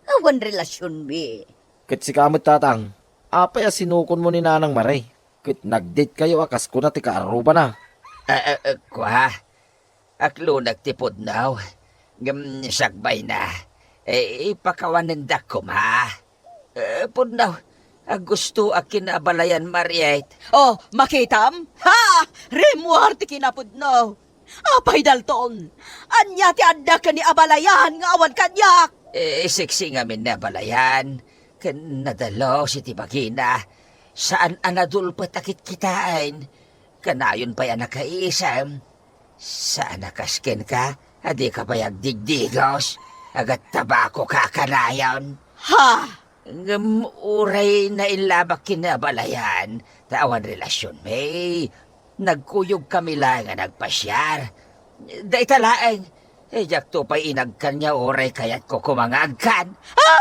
Awan relasionmi. Ket sika met, Tatang, apay a sinukonmo ni Nanang Mare? Ket nagdate kayo a kas kuna ti kaarrubana. Ah, ah, ah, kua? Aklonek ti pudno, ngem sakbayna, eh, ipakawanendak koma. Eh, pudno, agustoak ken ni abalayan Mariet. Oh, makitam? Ha! Rimmuar ti kinapudno. Apay, Dalton, ania ti adda ken ni abalayan nga awan kaniak? Eh, seksi ngamin ni abalayan, ken nadalus iti bagina. Saan a nadulpet a kitkitaen. Kanayon pay a nakaisem. Saan a kas kenka a dika pay agdigdigos, agattabako ka kanayon. Ha? Ngem uray nailabak ken ni abalayan, ta awan relasionmi. Nagkuyogkami laeng a nagpasiar. Dayta laeng, eh, diakto pay inagkan nga uray kayatko koma nga agkan. Ah!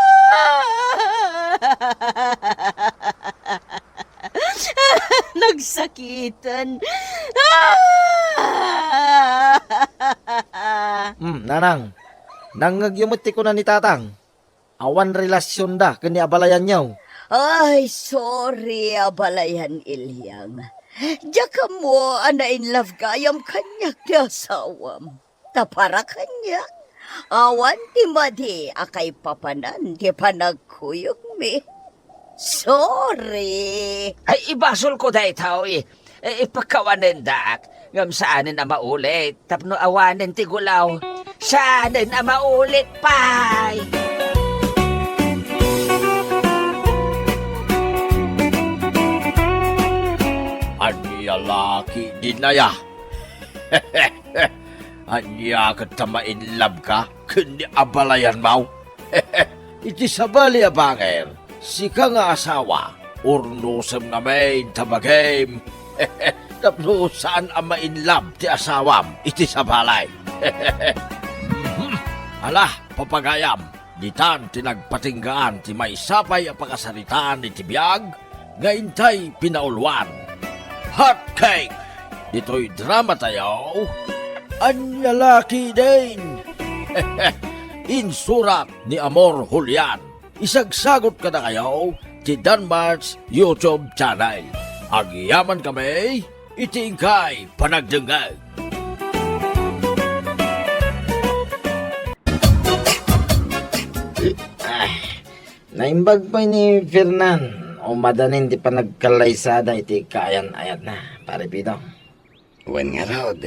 Nagsakiten. Ah! Hmm, Nanang, nangngegyo met ti kuna ni Tatang. Awan relasionda ken ni abalayanyo. Ay, sorry, abalayan Iliang. Diak ammo a na-in love gayam kaniak ti asawam. Ta para kaniak, awan ti madi a kaipapanan ti panagkuyogmi. Sorry. Ay, ibasolko daytoy. Eh, ipakawanendak. Ngem saanen a maulit tapno awanen ti gulaw. Saanen a maulit pay. Ania la ketdin aya? Ania ket ta ma-in love ka ken ni abalayanmo? Iti sabali a banger, sika nga asawa, urnosem ngamin ta bagim. Tapno saan a ma-in love ti asawam iti sabali. Ala, papagayam, ditan ti nagpatinggaan ti maysa pay a pakasaritaan iti biag nga intay pinauluan. Hot cake! Ditoy dramatayo, Ania la ketdin? Insurat ni Amor Julian. Isagsagot kadakayo ti Danmars YouTube channel. Agyamankami iti inkay panagdengngeg. Ay, naimbag pay ni Fernan o madanin ti panagkallaysada iti kaayan-ayatna, Pare Pito. Wen ngarud,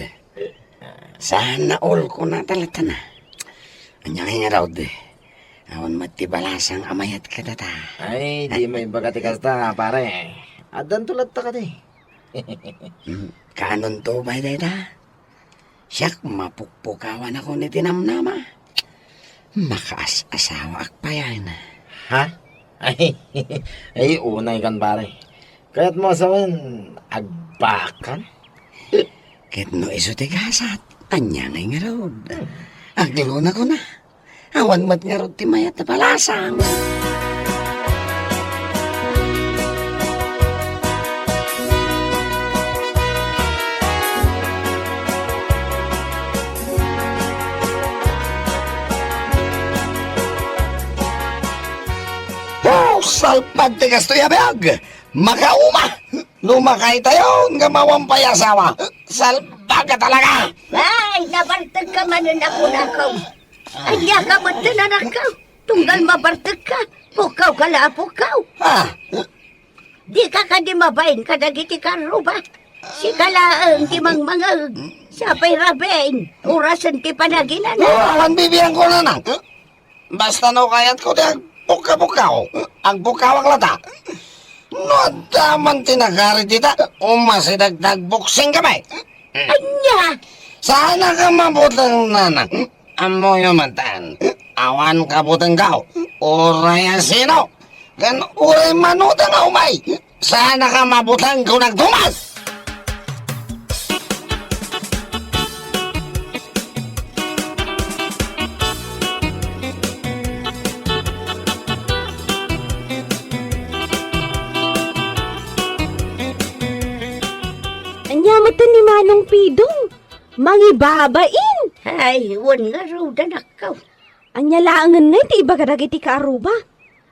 saan a ulkona ta lattan. Ania ngay ngarud, awan met ti balasang a mayat kadata. Ay, di maibaga ti kasta, pare. Addanto latta kadi. Hmm, kaanonto pay dayta? Siak, mapukpukawanakon iti namnama. Makaas-asawaak payen. Ha? Ay, ay, unay kan, pare. Kayatmo a sawen, agbaakan? Ket no isu ti gasat, ania ngay ngarud? Aglonakona. Awan met ngarud ti mayat a balasang. Oh, salpag ti kastoy a biag! Makauma! Lumakaytayon nga mawan pay asawa! Salpag ka talaga! Ay, nabartek ka manen a kunako. Ania ka met, anakko? Tunggal mabartek ka, pukkaw ka la a pukkaw. Ah! Di ka kadi mabain kadagiti karruba? Sika laeng ti mangmangeg. Sapay rabiin, orasen ti panaginana. Oh, awan bibiangko, nanang. Basta no kayatko ti agpukka-pukkaw, agpukkawak latta. No adda man ti nakarit ita, umasideg ta agboksing kami. Ania? Saan a ka mabuteng, nanang. Ammoyo man tan. Awan kabutengko. Uray a sino. Ken uray mano ta nga umay. Saan a ka mabuteng, kunam, Tomas! Ania met ni Manong Pidong? Mangibabain! Ay, wen ngarud, anakko. Ania laengen ngay ti ibaga dagiti kaarruba?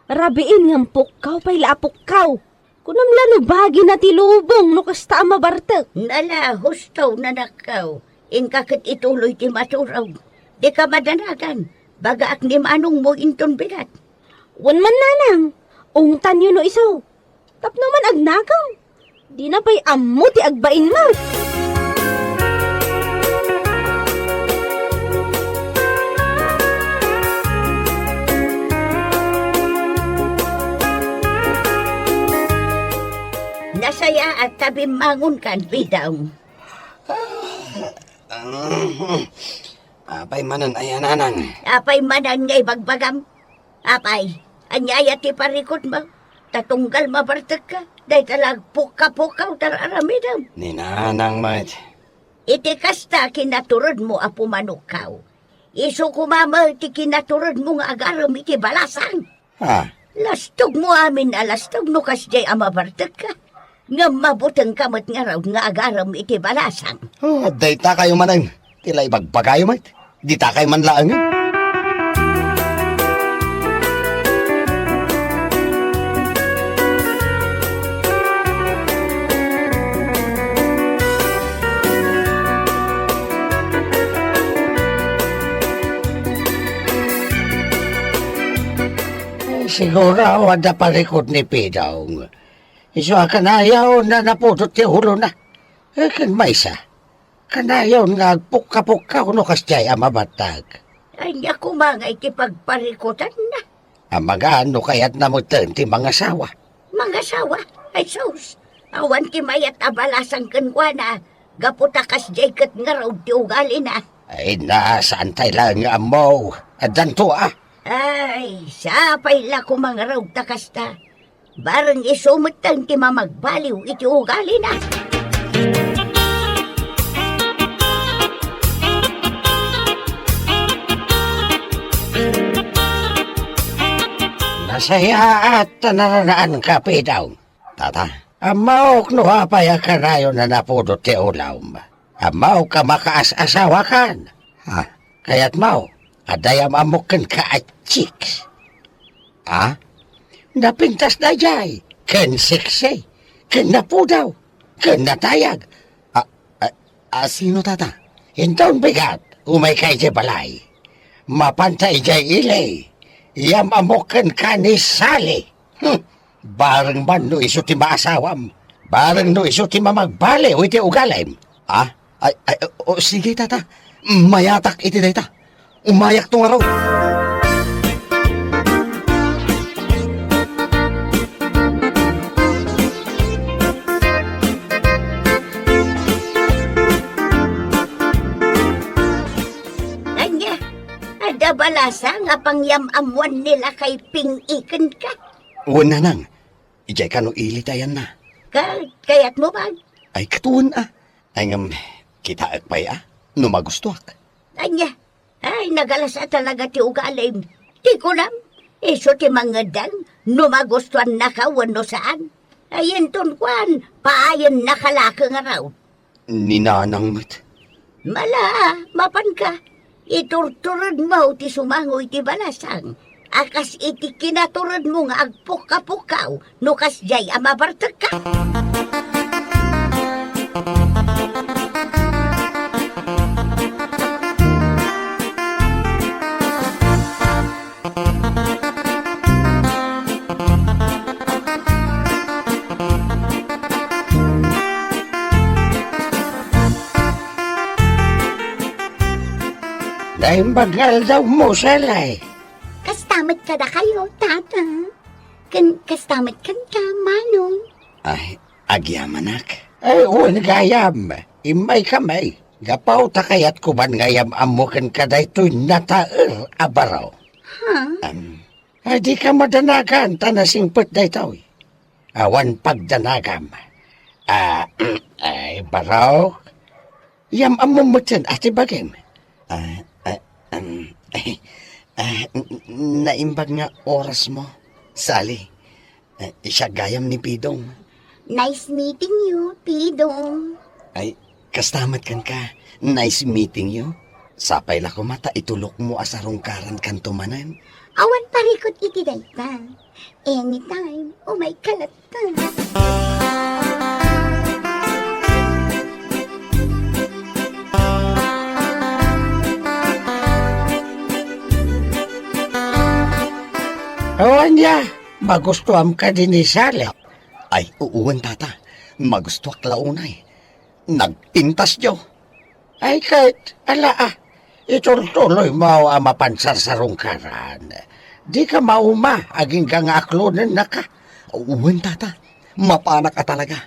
Rabiin ngem pukkaw pay la a pukkaw. Kunam la no bagina ti lubong no kasta a mabartek. Nala, husto, nanakko. Inka ket ituloy ti maturog. Dika madanagan. Bagaak ni manongmo inton bigat. Wen man, nanang. Ungtanyo no isu. Tapno man agnakaw, dina pay ammo ti agbainmo. Nasayaat ta bimmangonkan, Pidong. Apay manen aya, nanang? Apay manen nga ibagbagam? Apay, ania aya ti parikutmo? Ta tunggal mabartekka, dayta la agpukka-pukkaw ti ar-aramidem. Ni nanang met. Iti kasta kinaturedmo a pumanokkaw, isu koma met ti kinaturedmo nga agarem iti balasang. Ha? Lastogmo amin a lastog no kasdiay a mabartekka. Ngem mabutengka met ngarud nga agarem iti balasang. Oh, dayta kayo manen. Ti la ibagbagayo met. Dita kay man laengen. Ay, Siguro, adda parikut ni Pidong. Isu a kanayon a napudot ti ulona. Eh, ken maysa, kanayon nga agpukka-pukkaw no kasdiay a mabattag. Ania koma nga iti pagparikutanna? Amangan no kayatna metten ti mangasawa. Mangasawa? Ay sus! Awan ti mayat a balasang kenkuana, gapu ta kasdiay ket ngarud ti ugalina. Ay na, saantay laeng nga ammo. Addanto a. Ay, sapay la koma ngarud ta kasta. Bareng isu metten ti mamagbaliw iti ugalina. Nasayaat ta naranaanka, Pidong. Tata. Ammaok no apay a kanayon a napudot ti ulom. Ammaok a makaas-asawakan. Ha? Kayatmo, adda yam-ammok kenka a chicks. Ha? Napintas daydiay, ken sexy, ken napudaw, ken natayag. A, a, a, sino, tata? Inton bigat, umayka idiay balay. Mapanta idiay ili, yam-ammok kenka ni Sally. Hmm. Bareng man no isu ti maasawam. Bareng no isu ti mamagbaliw iti ugalim. Ah? Ay, ay, o, sige, tata. Mayatak iti dayta. Umayakto ngarud. Ania, adda balasang a pangyam-ammoan ni lakay Ping-i kenka? Wen, nanang. Idiay kano ili ti ayanna? Ka-, kayatmo man? Ay, ket wen a. Ay, ngem, kitaek pay a, no magustuak. Ania? Ay, nagalas a talaga ti ugalim. Ti kunam, isu ti mangeddeng no magustuannaka wenno saan. Ay, inton kuan, paayennaka la ket ngarud. Ni nanang met. Mala, mapanka. Iturturedmo ti sumango iti balasang a kas iti kinaturedmo nga agpukka-pukkaw no kasdiay a mabartekka. Naimbag nga aldawmo, Sally. Kasta met kadakayo, Tata. Ken kasta met kenka, Manong. Ay, agyamanak. Ay, wen gayam. Immaykami. Gapu ta kayatko man nga yam-ammo kenka daytoy nataer a baro. Ha? Am, ay, dika madanagan ta nasingpet daytoy. Awan pagdanagam. Ah, ay, baro. Yam-ammom metten a ti bagim. Ah, ah, um, ah, n-, n-, naimbag nga orasmo, Sally. Ah, siak gayam ni Pidong. Nice meeting you, Pidong. Ay, kasta met kenka. Nice meeting you. Sapay la koma ta itulokmo a sarungkarankanto manen. Awan parikut iti dayta. Anytime, umayka latta. O ania, magustuam kadi ni Sally? Ay, wen, Tata. Magustuak la unay. Nagpintasyo. Ay, ket, ala, a, itultuloymo a mapan sarsarungkaran. Dika mauma, agingga nga aklonennaka. Wen, Tata, mapanak a talaga.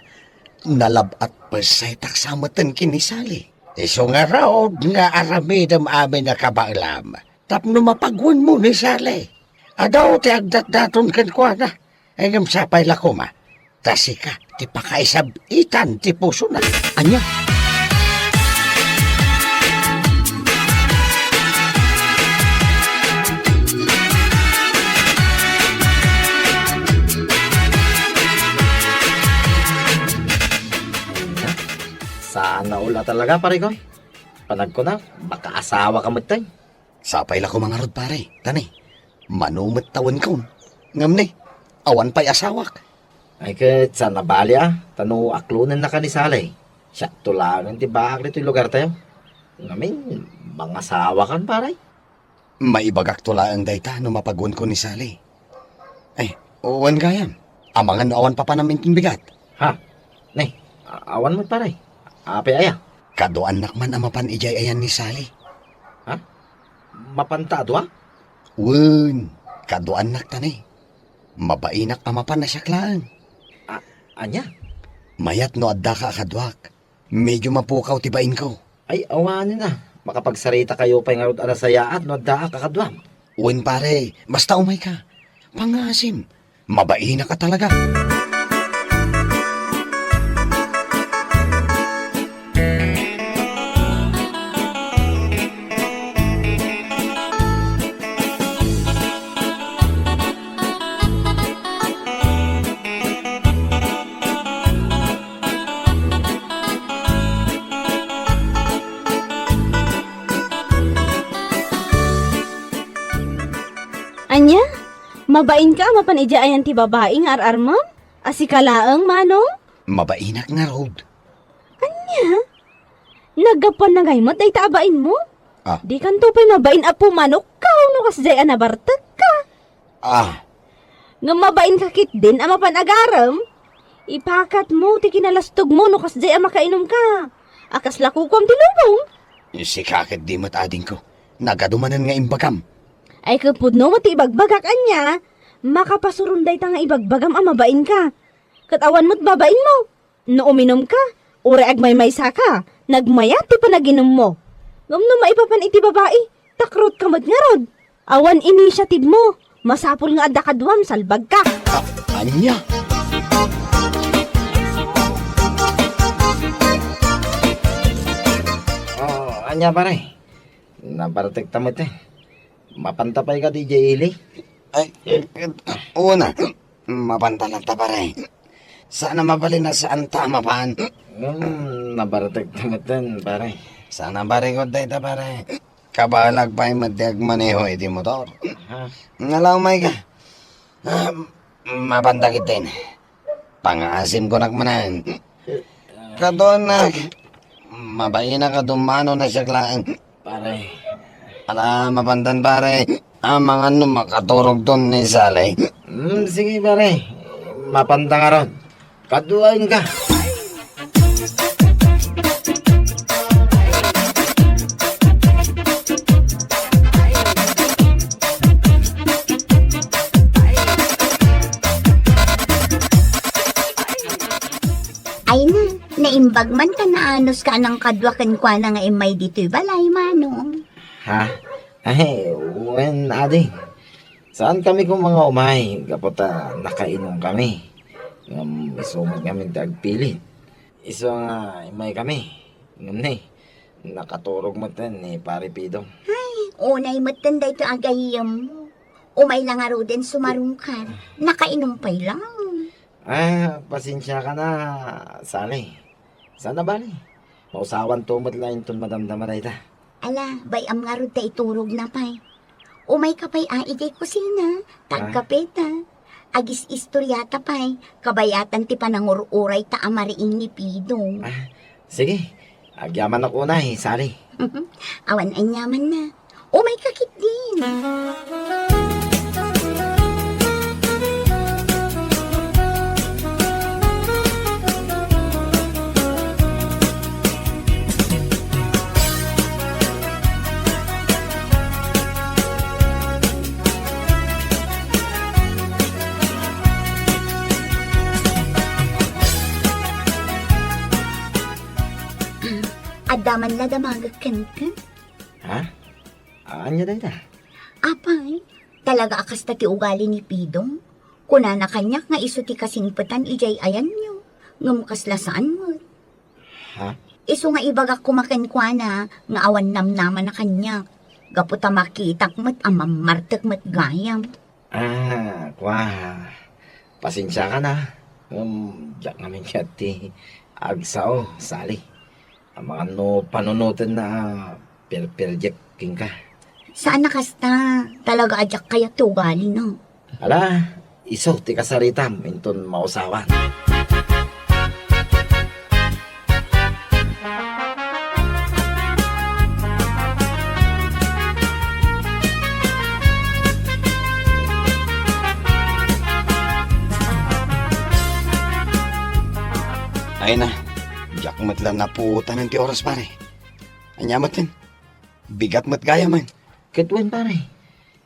Nalab-at pessaytak sa metten ken ni Sally. Isu ngarud nga aramidem amin a kabaelam tapno mapagwenmo ni Sally. Adu ti agdatdaton kenkuana. Ngem sapay la koma, ta sika ti pakaisab-itan ti pusona. Ania? Ania? Sana all a talaga, pare ko. Panagkuna, makaasawaka metten. Sapay la koma ngarud, pare. Ta ni, mano met tawenkon. Ngem ni, awan pay asawak. Ay ket, saan a bali a, ta no aklonennaka ni Sally, siakto laengen ti baak ditoy lugartayo. Ngamin, mangasawakan, pare. Maibagakto laeng dayta no mapagwenko ni Sally. Ay, wen gayam. Amangan no awan papanam inton bigat. Ha? Nay, a-, awan met, pare. Apay aya? Kaduaannak man a mapan idiay ayan ni Sally. Ha? Mapanta a dua? Wen, kaduaannak ta ni. Mabainak a mapan a siak laeng. A-, ania? Mayat no addaka a kaduak. Medyo mapukaw ti bainko. Ay, awanen a. Makapagsarita kayo pay ngarud a nasayaat no addaak a kaduam. Wen, pare, basta umayka. Pangngaasim, mabainak a talaga. Ania? Mabainka a mapan idiay ayan ti babai nga ar-armem? A sika laeng, Manong? Mabainak ngarud. Ania? Naggapuan na ngay met dayta a bainmo? Ah. Dikanto pay mabain a pumanokka no kasdiay a nabartekka. Ah. Ngem mabainka ketdin a mapan agarem? Ipakatmo ti kinalastogmo no kasdiay a makainumka. A kasla kukuam ti lubong. Sika ketdi met, adingko. Nagadu manen nga imbagam. Ay, ket pudno met ti ibagbagak, ania? Makapasuron dayta nga ibagbagam a mabainka. Ket awan met babainmo. No uminumka, uray agmaymaysaka, nagmayat ti panaginummo. Ngem no maipapan iti babai, takrotka met ngarud. Awan initiative mo. Masapul nga adda kaduam, salbagka. Ah, ania? Oh, ania, pare? Nabartekta met, eh. Mapanta pay kadi idiay ili? Ay, una, mapanta latta, pare. Saan a mabalin a saanta a mapan. Hmm, nabartekta met, pare. Saan a barikod dayta, pare. Kabaelak pay met ti agmaneho iti motor. Ha? Ngala, umayka. Ah, mapanta ketdin. Pangngaasim kunak manen. Kaduaannak, mabainak a dumano na siak laeng. Pare. Ala, mapantan, pare. Amangan no makaturogton ni Sally. Hmm, sige, pare. Mapanta ngarud. Kaduaenka. Ay na, naimbag man ta naanus ka nang kadua kenkuana nga immay ditoy balay, Manong. Ha? Ay, wen, adi. Saan kami koma nga umay, gapu ta nakainum kami. Ngem isu met ngamin ti agpilit. Isu nga immay kami. Ngem ni, nakaturog met ni Pare Pidong. Ay, unay met daytoy a gayyemmo. Umay la ngaruden sumarungkar. Nakainum pay lang. Ah, pasensiaka na, Sally. Saan a bali? Mausawanto met la inton madamdama dayta. Ala, bay-am ngarud ta iturogna pay. Umayka pay a idiay kusina, ta Ah. agkapeta. Agis-istoriata pay, kabayatan ti panangur-urayta a mariing ni Pidong. Ah, sige, agyamanak unay, Sally. Awan aniamanna. Umayka ketdin. Adda man la damagek kenka? Ha? Ania dayta? Apay, talaga a kasta ti ugali ni Pidong? Kunana kaniak nga isu ti kasingpetan idiay ayanyo, ngem kasla saan met. Ha? Isu nga ibagak koma kenkuana nga awan namnamana kaniak, gapu ta makitak met a mammartek met gayam. Ah, kua, pasensiaka na. Ngem, diak ngamin kayat ti agsao, Sally. Amangan no panunotenna a perperdiek kenka. Saan a kasta, talaga a diak kayat ti ugalina. Ala, isu ti kasaritam inton mausawan. Ay na, diak met la napuotan ti oras, pare. Ania met ken? Bigat met gayamen. Ket wen, pare,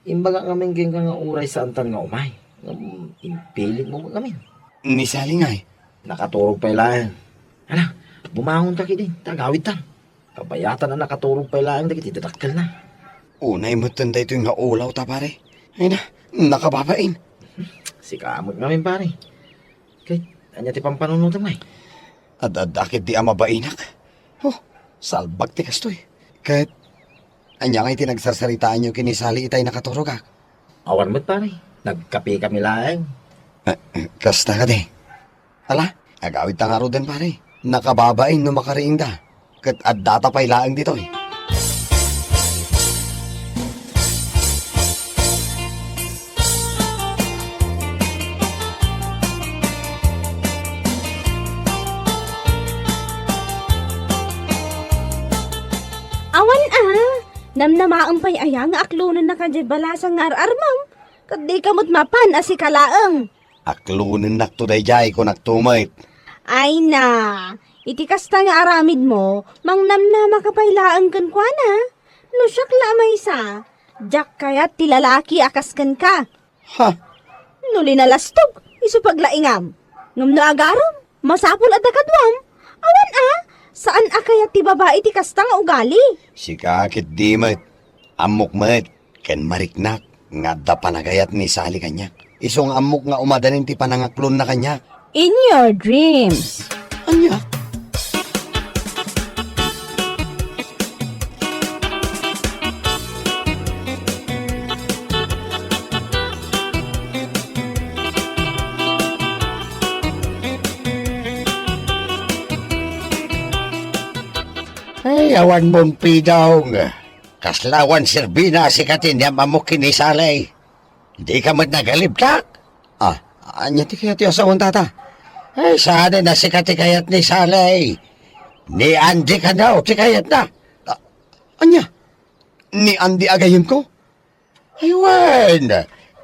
imbagak ngamin kenka nga uray saantan nga umay. Ngem impilit mo met ngamin. Ni Sally ngay? Nakaturog pay laeng. Ala, bumangonta ketdin, ta agawidtan. Kabayatan a nakaturog pay laeng dagiti dadakkelna. Unay metten daytoy nga ulaw ta, pare. Ay na, nakababain. Sika met ngamin, pare. Ket ania ti pampanunotem ngay? Ad-adda ketdi a mabainak. Oh, salbag ti kastoy. Ket ania ngay ti nagsarsaritaanyo ken ni Sally itay nakaturogak? Awan met, pare. Nagkapekami laeng. Eh, eh, kasta kadi. Ala, agawidta ngaruden, pare. Nakababain no makariingda. Ket addata pay laeng ditoy. Awan a, namnamaem pay aya nga aklonennaka diay balasang nga ar-armem, ket dika met mapan a sika laeng. Aklonennakto daydiay, kunak to met. Ay na, iti kasta nga aramidmo, mangnamnamaka pay laeng kenkuana. No siak la a maysa, diak kayat ti lalaki a kas kenka. Ha? No linalastog, isu paglaingam. Ngem no agaram, masapul a dakaduam. Awan a, saan a kayat ti babai ti kasta nga ugali. Sika ketdi met. Ammok met. Ken mariknak nga adda panagayat ni Sally kaniak. Isu nga ammok nga umadanin ti panangaklonna kaniak. In your dreams. Ania? Ay, awan mon pidong. Kasla awan serbina a sika ti inyam-ammok ken ni Sally. Dika met nagalibtak? Ah, ania ti kayatyo a sawen, tata? Ay, saanen a sika ti kayat ni Sally. Ni Andy kano ti kayatna. Ah, ania? Ni Andy a gayyemko? Ay, wen,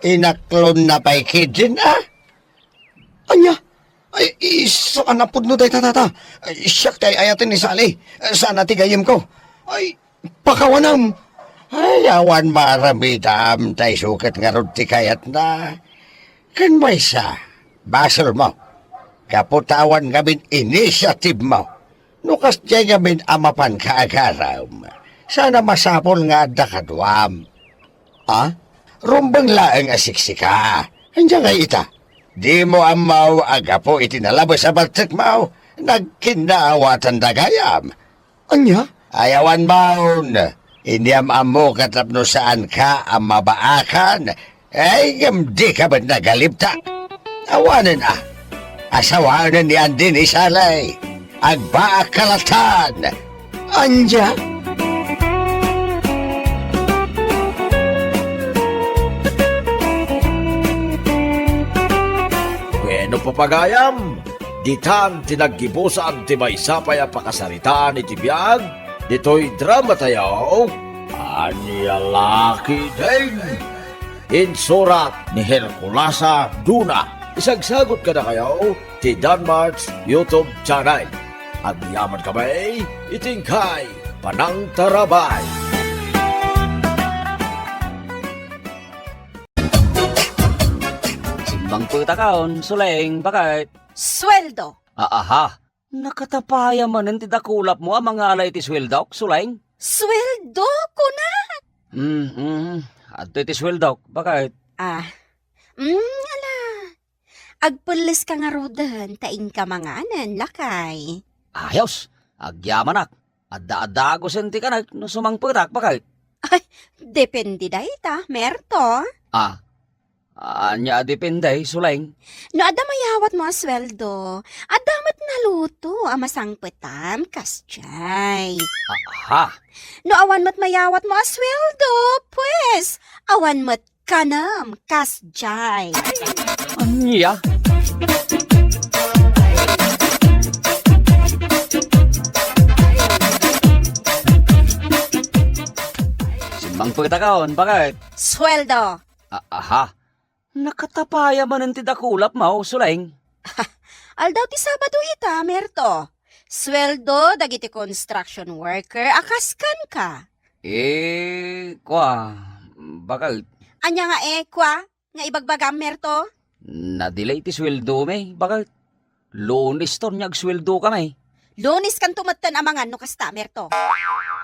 inaklonna pay ketdin, a? Ania? Ay, isu a napudno dayta, tata. Ay, siak ti ay-ayaten ni Sally. Saan a ti gayyemko. Ay, pakawanam. Ay, awan maaramidam, ta isu ket ngarud ti kayatna. Ken maysa, basolmo. Gapu ta awan ngamin initiative mo. No kasdiay ngamin a mapanka agaram, saan a masapul nga adda kaduam. A? Rumbeng laeng a siksika. Ania ngay ita? Dimo ammo a gapu iti nalabes a baltekmo, nagkinnaawatanda gayam. Ania? Ay, awan maon. Inyam-ammok a tapno saanka a mabaakan. Ay, ngem dika met nagalibtak. Awanen a. Asawanen ni Andy ni Sally. Agbaakka lattan. Ania? Wenno, papagayam, ditan ti naggibusan ti maysa pay a pakasaritaan iti biag ditoy dramatayo, Ania La Ketdin. Insurat ni Herculasa Duna. Isagsagut kadakayo ti Danmart's YouTube channel. Agyamankami iti inkay panangtarabay. Simmangpetakon, Suleng, baket. Sueldo! Aaha. Nakatapaya manen ti dakulapmo a mangala iti sueldok, Suleng? Sueldo, kunak! Mm, mm. Adtoy ti sueldok, baket. Ah, mm, ala. Agpelleska ngaruden ta inka manganen, lakay. Ayos, agyamanak. Adda-addaak usen ti kanek no sumangpetak, baket. Ay, depende dayta, Merto. Ah, ania a depende, Suleng? No adda mayawatmo a sueldo, adda met naluto a masangpetam, kasdiay. Aha. No awan met mayawatmo a sueldo, pues, awan met kanem, kasdiay. Ania? Simmangpetakon, baket. Sueldo. A-, aha. Nakatapaya manen ti dakulapmo, Suleng. Aldaw ti Sabado ita, Merto. Sueldo dagiti construction worker a kas kenka. Eh, kua, baket. Ania nga eh, kua, nga ibagbagam, Merto? Nadelay ti sueldomi, baket. Lunes ton nga agsueldo kami. Lunes kanto metten a mangan no kasta, Merto.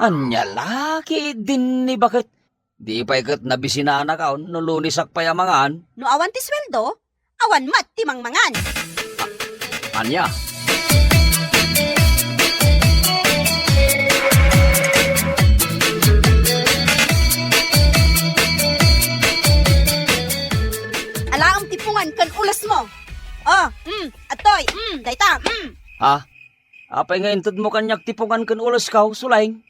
Ania la, ket dinni, baket. Di pay ket nabisinanakon no Lunesak pay a mangan. No awan ti sueldo, awan met ti mangmangan. Ania? Alaem ti pungan ken ulesmo. Oh, mm, adtoy, mm, dayta, mm. Ha? Apay nga intedmo kaniak ti pungan ken ulesko, Suleng?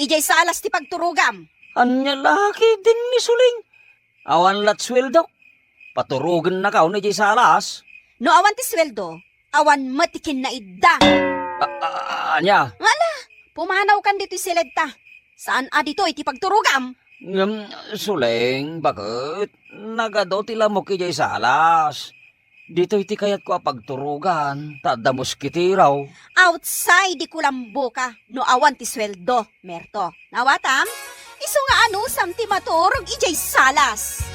Idiay salas ti pagturogam. Ania la ket dinni, Suleng? Awan lat sueldok. Paturogennakon idiay salas. No awan ti sueldo, awan met ti kinnaidda. A-, a-, ania? Ala, pumanawkan ditoy siledta. Saan a ditoy ti pagturogam? Ngem, Suleng, baket, nagadu ti lamok idiay salas. Ditoy ti kayatko a pagturogan, ta adda moskitero. Outside di kulamboka, no awan ti sueldo, Merto. Nawatam? Isu nga anusam ti maturog idiay salas.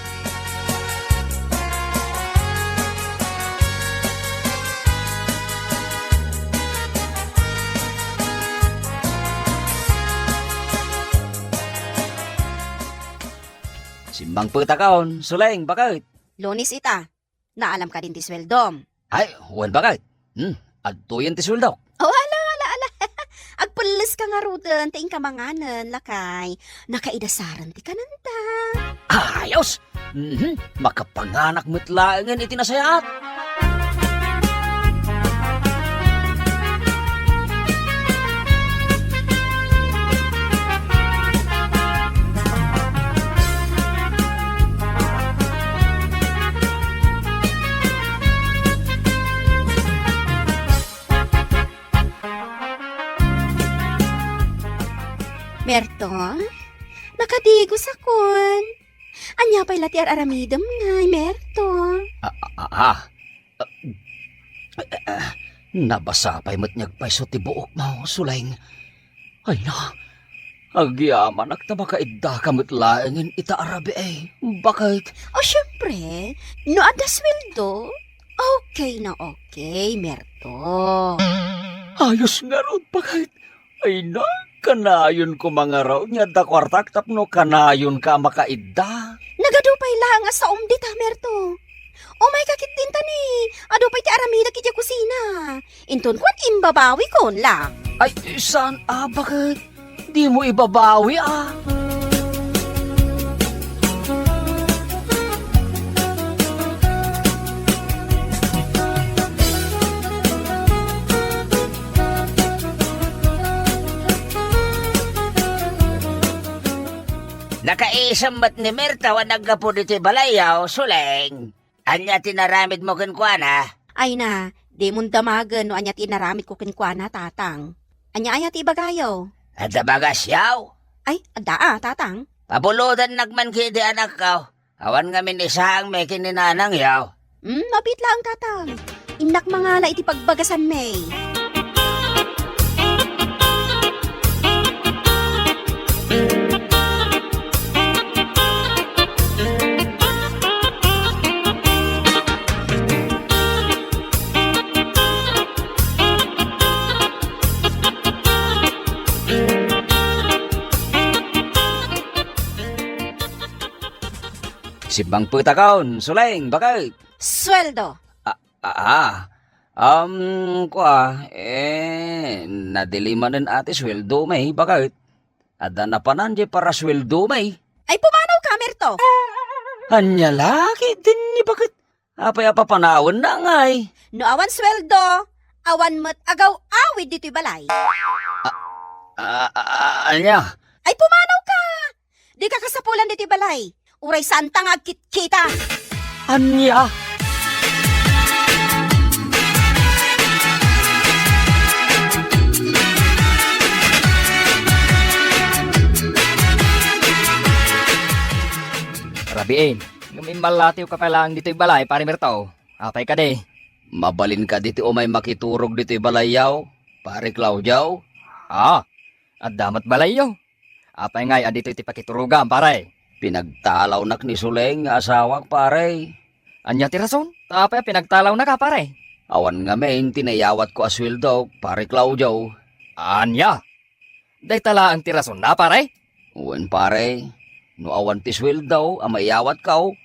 Simmangpetakon, Suleng, baket. Lunes ita. Naalam kadin ti sueldom? Ay, wen, baket. Hmm, adtoyen ti sueldok. Oh, ala, ala, ala. Agpelles ka ngaruden, ta inka manganen, lakay. Nakaidasaren ti kanenta. Ayos! Mhm, makapanganak met laengen iti nasayaat. Merto, nakadigosakon. Ania pay la ti ar-aramidem ngay, Merto? Ah, ah, ah, ah. Ah, ah, nabasa pay met nga agpayso ti buokmo, Suleng. Ay na, agyamanak ta makaiddaka met laengen ita a rabii, baket. O, siempre, no adda sueldo, okay na okay, Merto. Ayos ngarud, baket. Ay na, kanayon koma ngarud nga adda kuartak tapno kanayonka a makaidda. Nagadu pay laeng a saom dita, Merto. Umayka ketdin ta ni, adu pay ti aramidek idiay kusina. Inton kuan, imbabawikon la. Ay, saan a, baket? Dimo ibabawi a. Nakaisem met ni Merto a naggapu ditoy balayyo, Suleng. Ania ti inaramidmo kenkuana? Ay na, dimon damagen no ania ti inaramidko kenkuana, Tatang. Ania aya ti ibagayo? Adda bagasyo? Ay, adda a, Tatang. Pabulodannak man ketdi, anakko. Awan ngamin isaangmi ken ni nanangyo. Hmm, mabiit laeng, Tatang. Innak mangala iti pagbagasanmi. Simmangpetakon, Suleng, baket. Sueldo. Ah, ah, ah. Um, kua, eh, nadili manen a ti sueldomi, baket. Adda napanan diay parasueldomi. Ay, pumanawka, Merto. Ania la ketdin ni, baket? Apay a papanawenna ngay? No awan sueldo, awan met agaw-awid ditoy balay. Ah, ah, ah, ania? Ay, pumanawka! Dika kasapulan ditoy balay. Uray saanta nga agkitkita. Ania? Rabiin, ngem immallatiwka pay laeng ditoy balay, Pari Merto. Apay kadi? Mabalin kadi ti umay makiturog ditoy balayyo, Pare Claudio? Ah, adda met balayyo. Apay ngay a ditoy ti pakiturogam, pare? Pinagtalawnak ni Suleng nga asawak, pare. Ania ti rason? Ta apay a pinagtalawnaka, pare? Awan ngamin ti naiyawatko a sueldok, Pare Claudio. Ania? Dayta laeng ti rasonna, pare? Wen, pare. No awan ti sueldo a maiyawatko,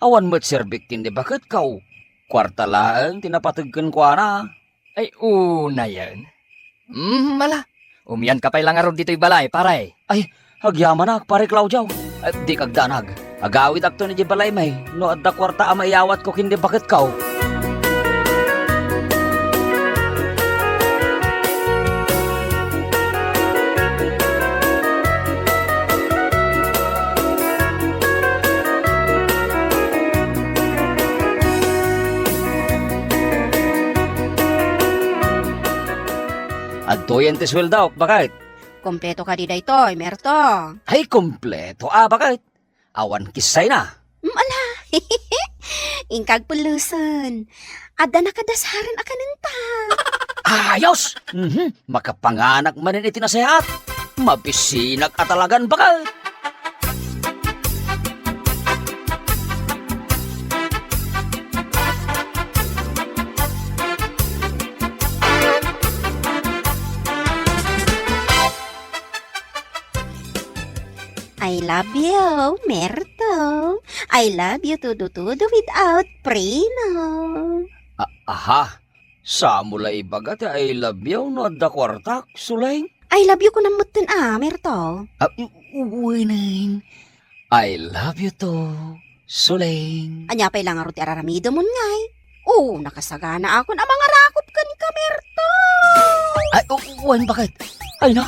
awan met serbik ken ni baketko. Kuarta laeng ti napateg kenkuana. Ay, unayen. Mm, ala. Umianka pay la ngarud ditoy balay, pare. Ay, agyamanak, Pare Claudio. Ay, dika agdanag. Agawidakto idiay balaymi no adda kuarta a maiyawatko ken ni baketko. Adtoyen ti sueldok, baket. Kompleto kadi daytoy, Merto? Ay, kompleto a, baket. Awan kissayna. Mm, ala. Inka agpellesen. Adda nakadasaren a kanenta. Ayos! Mhm. Makapanganak manen iti nasehat. Mabisinak a talagan, baket. I love you, Merto. I love you todo-todo without preno. A-, aha. Samo la ibaga ti I love you no adda kuartak, Suleng? I love you kunam metten a, Merto. Ah, u-, u-, uwenen. I love you too, Suleng. Ania pay la ngarud ti araramidemon ngay? O, nakasaganaakon a mangarakop kenka, Merto. Ay, u-, wen, baket? Ay, na,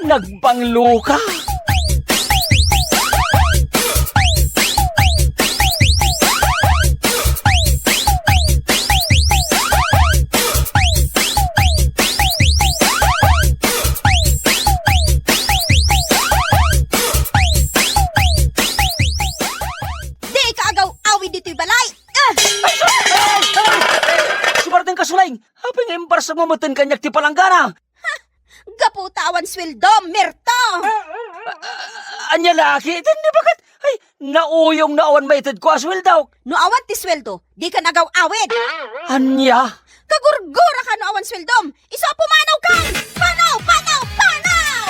nagbangloka. Dika agaw-awid ditoy balay! Ah! Ay, ay, ay, ay! Sumartenka, Suleng! Apay nga imbarsagmo metten kaniak ti palanggana? Ha? Gapu ta awan sueldo, Merto! Ah, ah, ania la ketdin, baket? Ay, nauyong no awan maitedko a sueldok. No awan ti sueldo, dika agaw-awid. Ania? Kagurguraka no awan sueldom. Isu a pumanawkan! Panaw! Panaw! Panaw!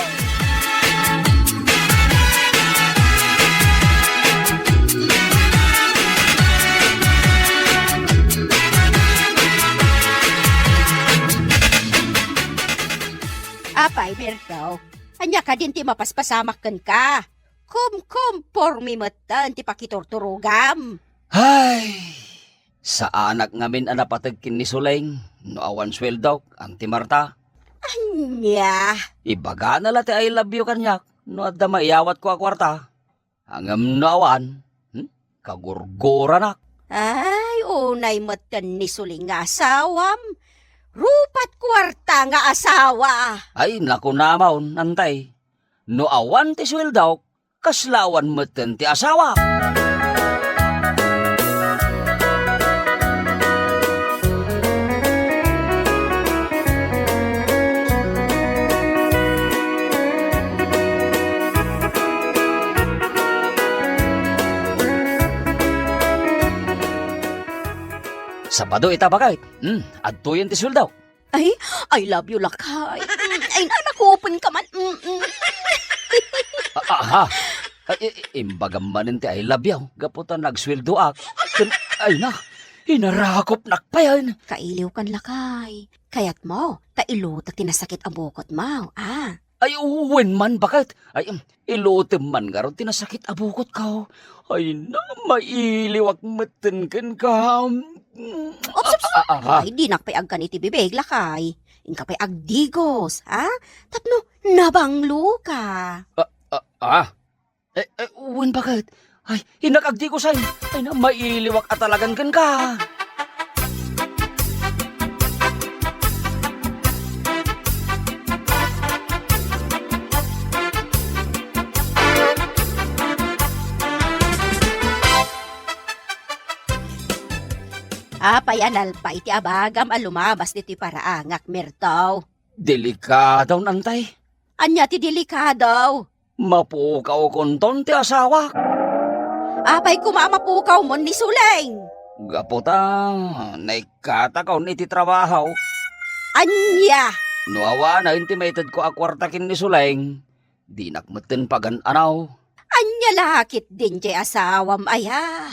Apay, Merto, ania kadin ti mapaspasamak kenka? Kumkumpormi metten ti pakiturturogam. Ay, saanak ngamin a napateg ken ni Suleng no awan sueldok, Auntie Marta. Ania? Ibagana la ti I love you kaniak no adda maiyawatko a kuarta. Ngem no awan, hmm? Kagurguranak. Ay, unay metten ni Suleng nga asawam. Rupat kuarta nga asawa. Ay, naku namon, Auntie. No awan ti sueldok, kasla awan metten ti asawa. Sabado ita, baket. Hmm, adtoyen ti sueldo. Ay, I love you, lakay. Mm, ay, nanakupenka man. Mm, mm. A-, aha. Ay, i-, i-, imbagam manen ti I love you, gapu ta nagsueldoak. Ken, ay na, inarakopnak payen. Kailiwkan, lakay. Kayatmo, ta ilutek ti nasakit a bukotmo, a? Ay, wen man, baket. Ay, em, ilutem man ngarud ti nasakit a bukotko. Ay na, mailiwak metten kenka. Ups, ups, ups. A-, aha. Ay, dinak pay agkan iti bibig, lakay. Inka pay agdigos, ha? Tapno nabangloka. A-, a-, ah. Eh, eh, wen, baket? Ay, innak agdigos ay. Ay na, mailiwak a talagan kenka. Apay a nalpa iti abagam a lumabas ditoy paraangak, Merto? Delikado, Nantay. Ania ti delikado? Mapukawkonton ti asawak. Apay koma a mapukawmon ni Suleng? Gapu ta naikkatakon iti trabaho. Ania? No awanen ti maitedko a kuarta ken ni Suleng, dinak metten pagan-anaw. Ania la ketdin ti asawam aya?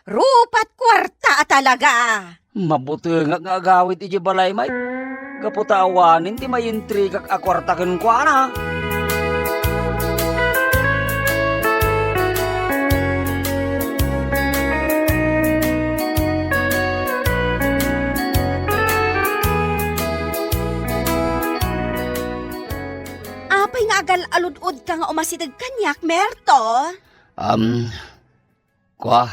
Rupat kuarta a talaga. Mabutengak nga agawid idiay balay met. Gapu ta awanen ti maintrigak a kuarta kenkuana. Apay nga agal-alud-odka nga umasideg kaniak, Merto? Um, Kua.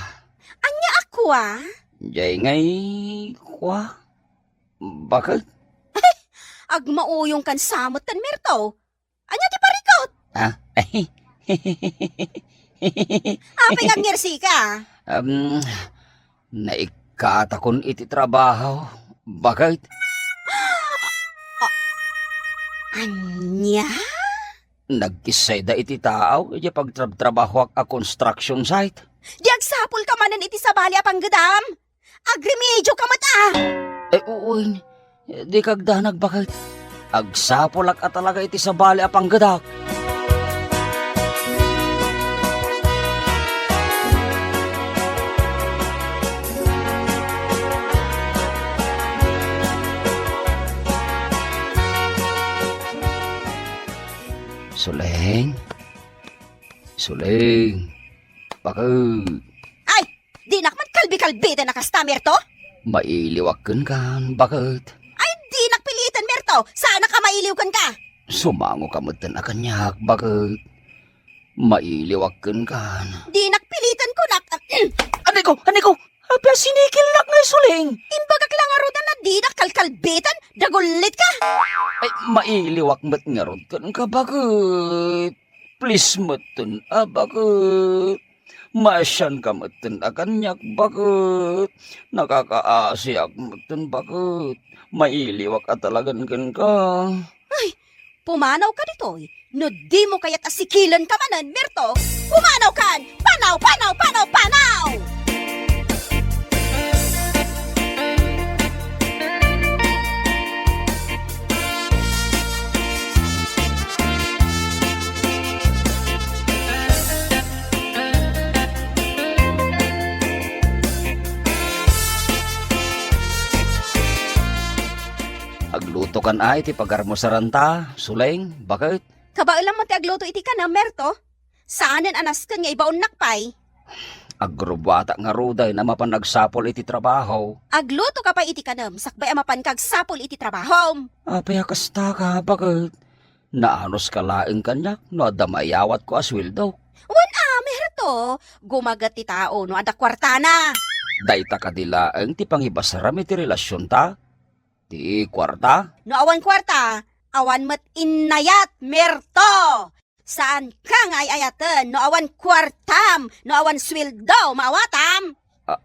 Ania a kua? Jay ngay kua. Baket? Agmauyongkan sa metten, Merto. Ania ti parikut? Ah? Apay nga agngirsi ka? Um, naikkatakon iti trabaho. Baket? Ania? Nagkissayda iti tao iti pagtrabtrabahoak a construction site. Di agsapulka manen iti sabali a panggedam? Agremedioka met a! Eh, wen, dika agdanag, baket. Agsapulak a talaga iti sabali a panggedak. Suleng? Suleng? Baket? Ay, dinak man kalbi-kalbiten a kasta, Merto? Mailiwak kenkan, baket? Ay, dinak piliten, Merto. Saanak a mailiw kenka. Sumangoka metten a kaniak, baket? Mailiwak kenkan. Dinak piliten kunak. Anay ko, anay ko. Apay a sinikilnak nga Suleng? Imbagak la ngarud a dinak kalkalbiten, dagullitka. Ay, mailiwak met ngarud kenka, baket? Please metten a, baket? Maasianka metten a kaniak, baket? Nakakaasiak metten, baket? Mailiwak a talagan kenka. Ay, pumanawka ditoy. No dimo kayat a sikilenka manen, Merto, pumanawkan! Panaw, panaw, panaw, panaw! Aglutokan ay ti pagarmusaranta, Suleng, baket? Kabaelam met ti agluto iti kanem, Merto. Saanen a nasken nga ibaonnak pay. Agrubbuatak ngaruden a mapan agsapul iti trabaho. Aglutoka pay iti kanem sakbay a mapanka agsapul iti trabahom. Apay a kastaka, baket? Naanuska laeng kaniak no adda maiyawatko a sueldo. Wen a, Merto, gumaget ti tao no adda kuartana. Dayta kadi laeng ti pangibasaram iti relasionta? Ti kuarta? No awan kuarta, awan met innayat, Merto! Saanka nga ay-ayaten no awan kuartam, no awan sueldo maawatam? A-,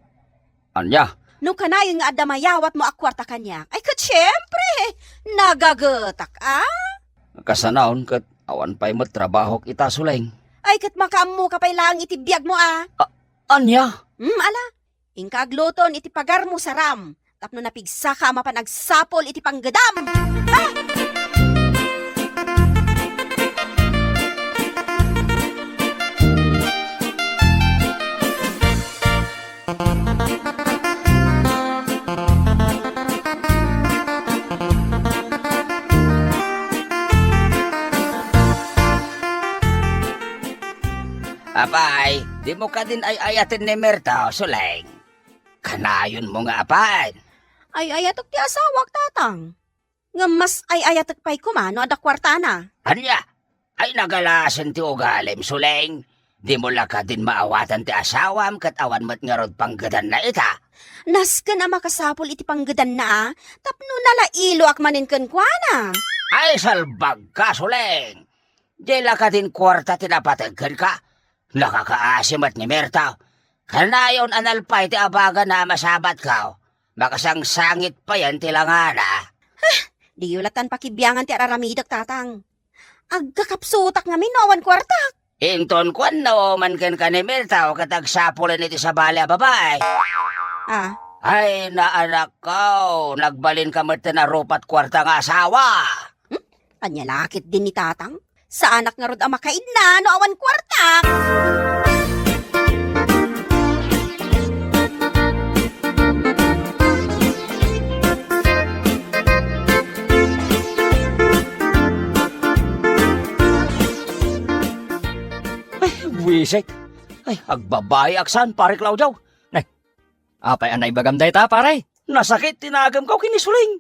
ania? No kanayon nga adda mayawatmo a kuarta kaniak, ay ket siempre, nagagetak a? Kasanaon ket awan pay met trabahok ita, Suleng. Ay ket makaammoka pay laeng iti biagmo a? A-, ania? Hmm, ala, inka agluton iti pagarmo saram tapno napigsaka a mapan agsapul iti panggedam. Ah! Apay, dimo kadin ay-ayaten ni Merto, Suleng? Kanayonmo nga apan? Ay-ayatek ti asawak, Tatang. Ngem mas ay-ayatek pay koma no adda kuartana. Ania? Ay nagalasen ti ugalim, Suleng. Dimo la kadin maawatan ti asawam ket awan met ngarud panggedanna ita. Nasken a makasapul iti panggedanna a, tapno nalailoak manen kenkuana. Ay salbagka, Suleng. Di la kadin kuarta ti napateg kenka. Nakakaasi met ni Merto. Kanayon a nalpay ti abagana a masabatko. Makasangsangit payen ti langana. Diyo latan pakibiangan ti ar-aramidek, Tatang. Agkakapsutak ngamin no awan kuartak. Inton kuanno man kenka ni Mirto ket agsapulen iti sabali a babae. Ah. Ay, naanakko, nagbalinka met ti narupat kuarta nga asawa. Hmm? Ania la ketdin ni Tatang? Saanak ngarud a makaidna no awan kuartak. Ay, buisek. Ay, agbabaeak saan, Pare Claudio. Ay, apay a naibagam dayta, pare? Nasakit ti nagemko ken ni Suling.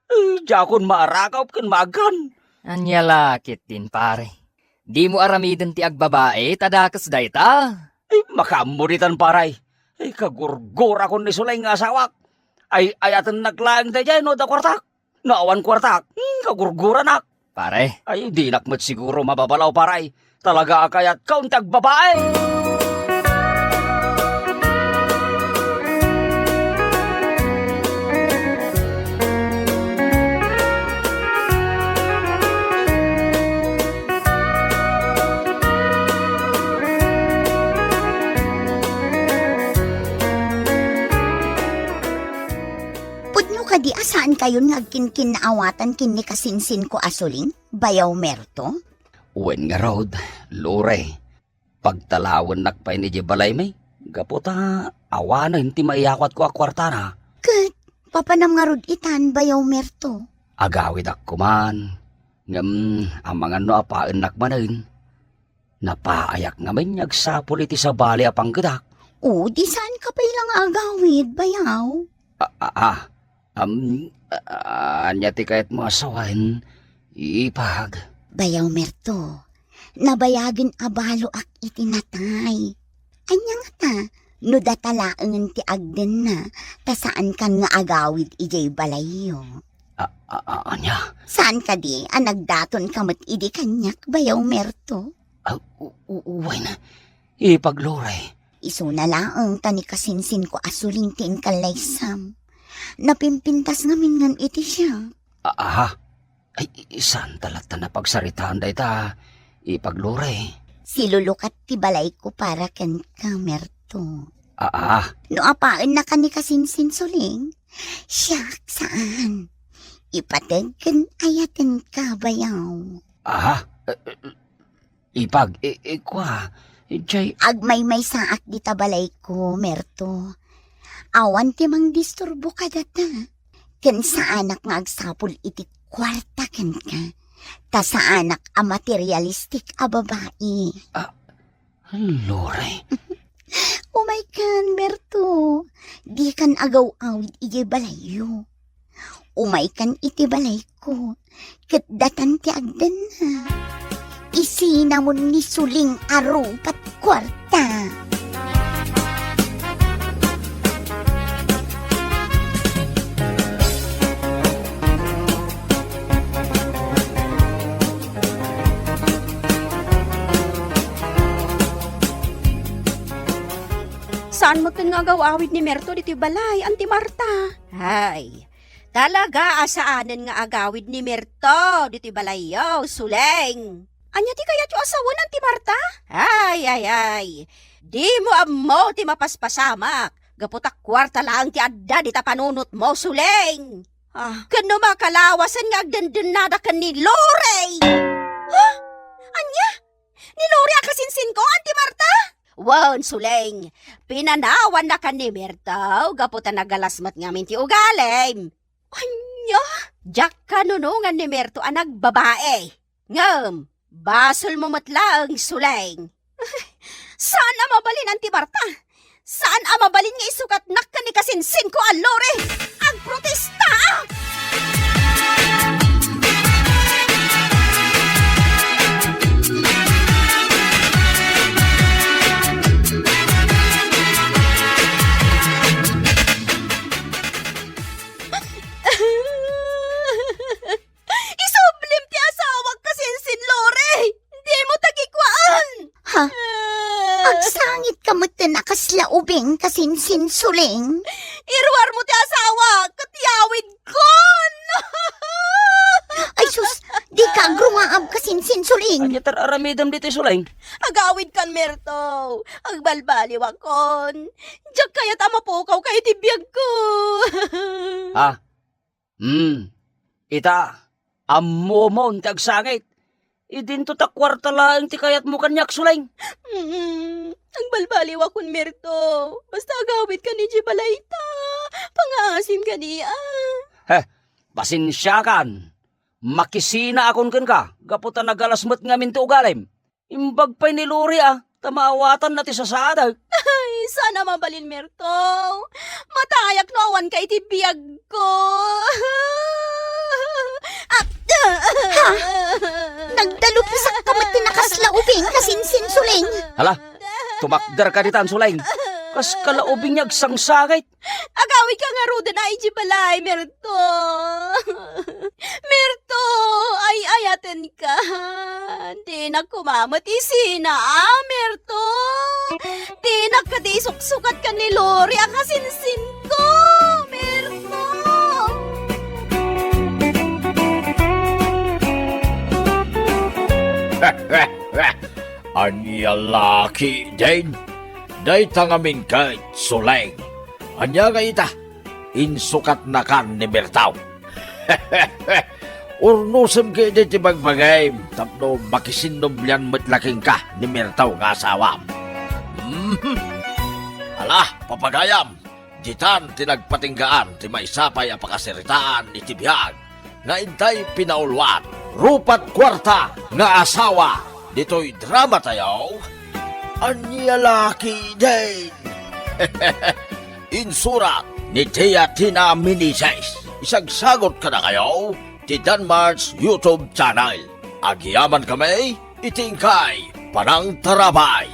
Eh, diakon maarakop ken maagkan. Ania la ketdin, pare? Dimo aramiden ti agbabae ta dakes dayta. Ay, makaammo ditan, pare. Ay, kagurgurakon ni Suling nga asawak. Ay, ayatennak laeng daydiay no adda kuartak. No awan kuartak, hmm, kagurguranak. Pare. Ay, dinak met siguro mababalaw, pare. Talaga a kayatkon ti agbabae. Pudno kadi a saankayon nga agkinkinnaawatan ken ni kasinsinko a Suling, Bayaw Merto? Wen ngarud, Lore, pagtalawennak pay idiay balaymi, gapu ta awanen ti maiyawatko a kuartana. Ket papanam ngarud itan, Bayaw Merto? Agawidak koman, ngem amangan no apaennak manen. Napaayak ngamin nga agsapul iti sabali a panggedak. O, di saanka pay la nga agawid, Bayaw? A, a, a, am, a, ania ti kayatmo a sawen, Ipag? Bayaw Merto, nabayagen a baloak iti natay. Ania ngata, no data laengen ti agdenna, ta saankan nga agawid idiay balayyo? A, a, a, ania? Saan kadi a nagdatonka met idi kaniak, Bayaw Merto? A, u-, u-, wen, Ipag Lore. Isuna laeng ta ni kasinsinko a Suling ti inkallaysam. Napimpintas ngamin ngan iti siak. A, aha. Ay, i-, saan ta latta napagsaritaan dayta, Ipag Lore? Silulukat ti balayko para kenka, Merto. A, aha. No apaennaka ni kasinsin Suling, siak saan. Ipateg ken ayatenka, Bayaw. Aha. Eh, eh, Ipag, i-, ikua, jay. Agmaymaysaak dita balayko, Merto. Awan ti mangdisturbo kadata. Ken saanak nga agsapul iti kuarta kenka. Ta saanak a materialistik a babai. Ah, Lore. Umaykan, Merto. Dikan agaw-awid idiay balayyo. Umaykan iti balayko, ket datan ti agdenna. Isinamon ni Suling a rupat kuarta. Saan metten nga agaw-awid ni Merto ditoy balay, Anti Marta? Ay, talaga a saanen nga agawid ni Merto ditoy balayyo, Suleng. Ania ti kayatyo a sawen, Anti Marta? Ay, ay, ay. Dimo ammo ti mapaspasamak. Gapu ta kuarta laeng ti adda dita panunotmo, Suleng. Ah. Ken no makalawasen nga agdendennada ken ni Lorey. Ha? Ania? Ni Lorey a kasinsinko, Anti Marta? Wen, Suleng. Pinanawannakan ni Merto gapu ta nagalas met ngamin ti ugalim. Ania? Diak kanunongan ni Merto a nagbabae. Ngem, basolmo met laeng, Suleng. Saan a mabalin, Anti Marta. Saan a mabalin nga isukatnak ken ni kasinsinko a Lorey. Agprotestaak! Isublim ti asawak, kasinsin Lorey! Dimo ta kikuaan! Ha? Agsangitka metten a kasla ubing, kasinsin Suleng? Ruarmo ti asawa ket yawidkon! Ay sus, dika agrungaab kasinsin, Suling. Ania ti ar-aramidem ditoy, Suling? Agawidkan, Merto. Agbalbaliwakon. Diak kayat a mapukawka iti biagko. Ah, Hmm. Ita, ammomon ti agsangit. Idinto ta kuarta laeng ti kayatmo kaniak, Suling. Mm, agbalbaliwakon, Merto. Basta agawidkan idiay balayta. Pangaasim kaniak. Heh, pasensiakan. Makisinaakon kenka, gapu ta nagalas met ngamin ti ugalim. Imbag pay ni Lori, a, ta maawatanna ti sasaadek. Ay, saan a mabalin, Merto. Matayak no awanka iti biagko. Ah, ah, Ha? Nagdalupsakka met ti nakasla ubing kasinsin, Suling. Hala, tumakderka ditan, Suling. Kas kalaubing nga agsangsangit. Agawidka ngaruden a idiay balay, Merto. Merto, ay-ayatenka. Dinak koma met isina, a, Merto. Dinak kadi isuksukat ken ni Lori a kasinsinko, Merto. Ania la ketdin? Dayta ngamin ket, Suling. Ania nga ita? Insukatnakan ni Merto. Urnosem ketdi ti bagbagim tapno makisinnublian met la kenka ni Merto nga asawam. Mhm. Ala, papagayam, ditan ti nagpatinggaan ti maysa pay a pakasaritaan iti biag nga intay pinauluan. Rupat kuarta nga asawa ditoy drama tayo. Ania la ketdin? Insurat ni Tia Tina Meneses. Isagsagot kadakayo ti Danmar's YouTube channel. Agyamankami iti inkay panangtarabay.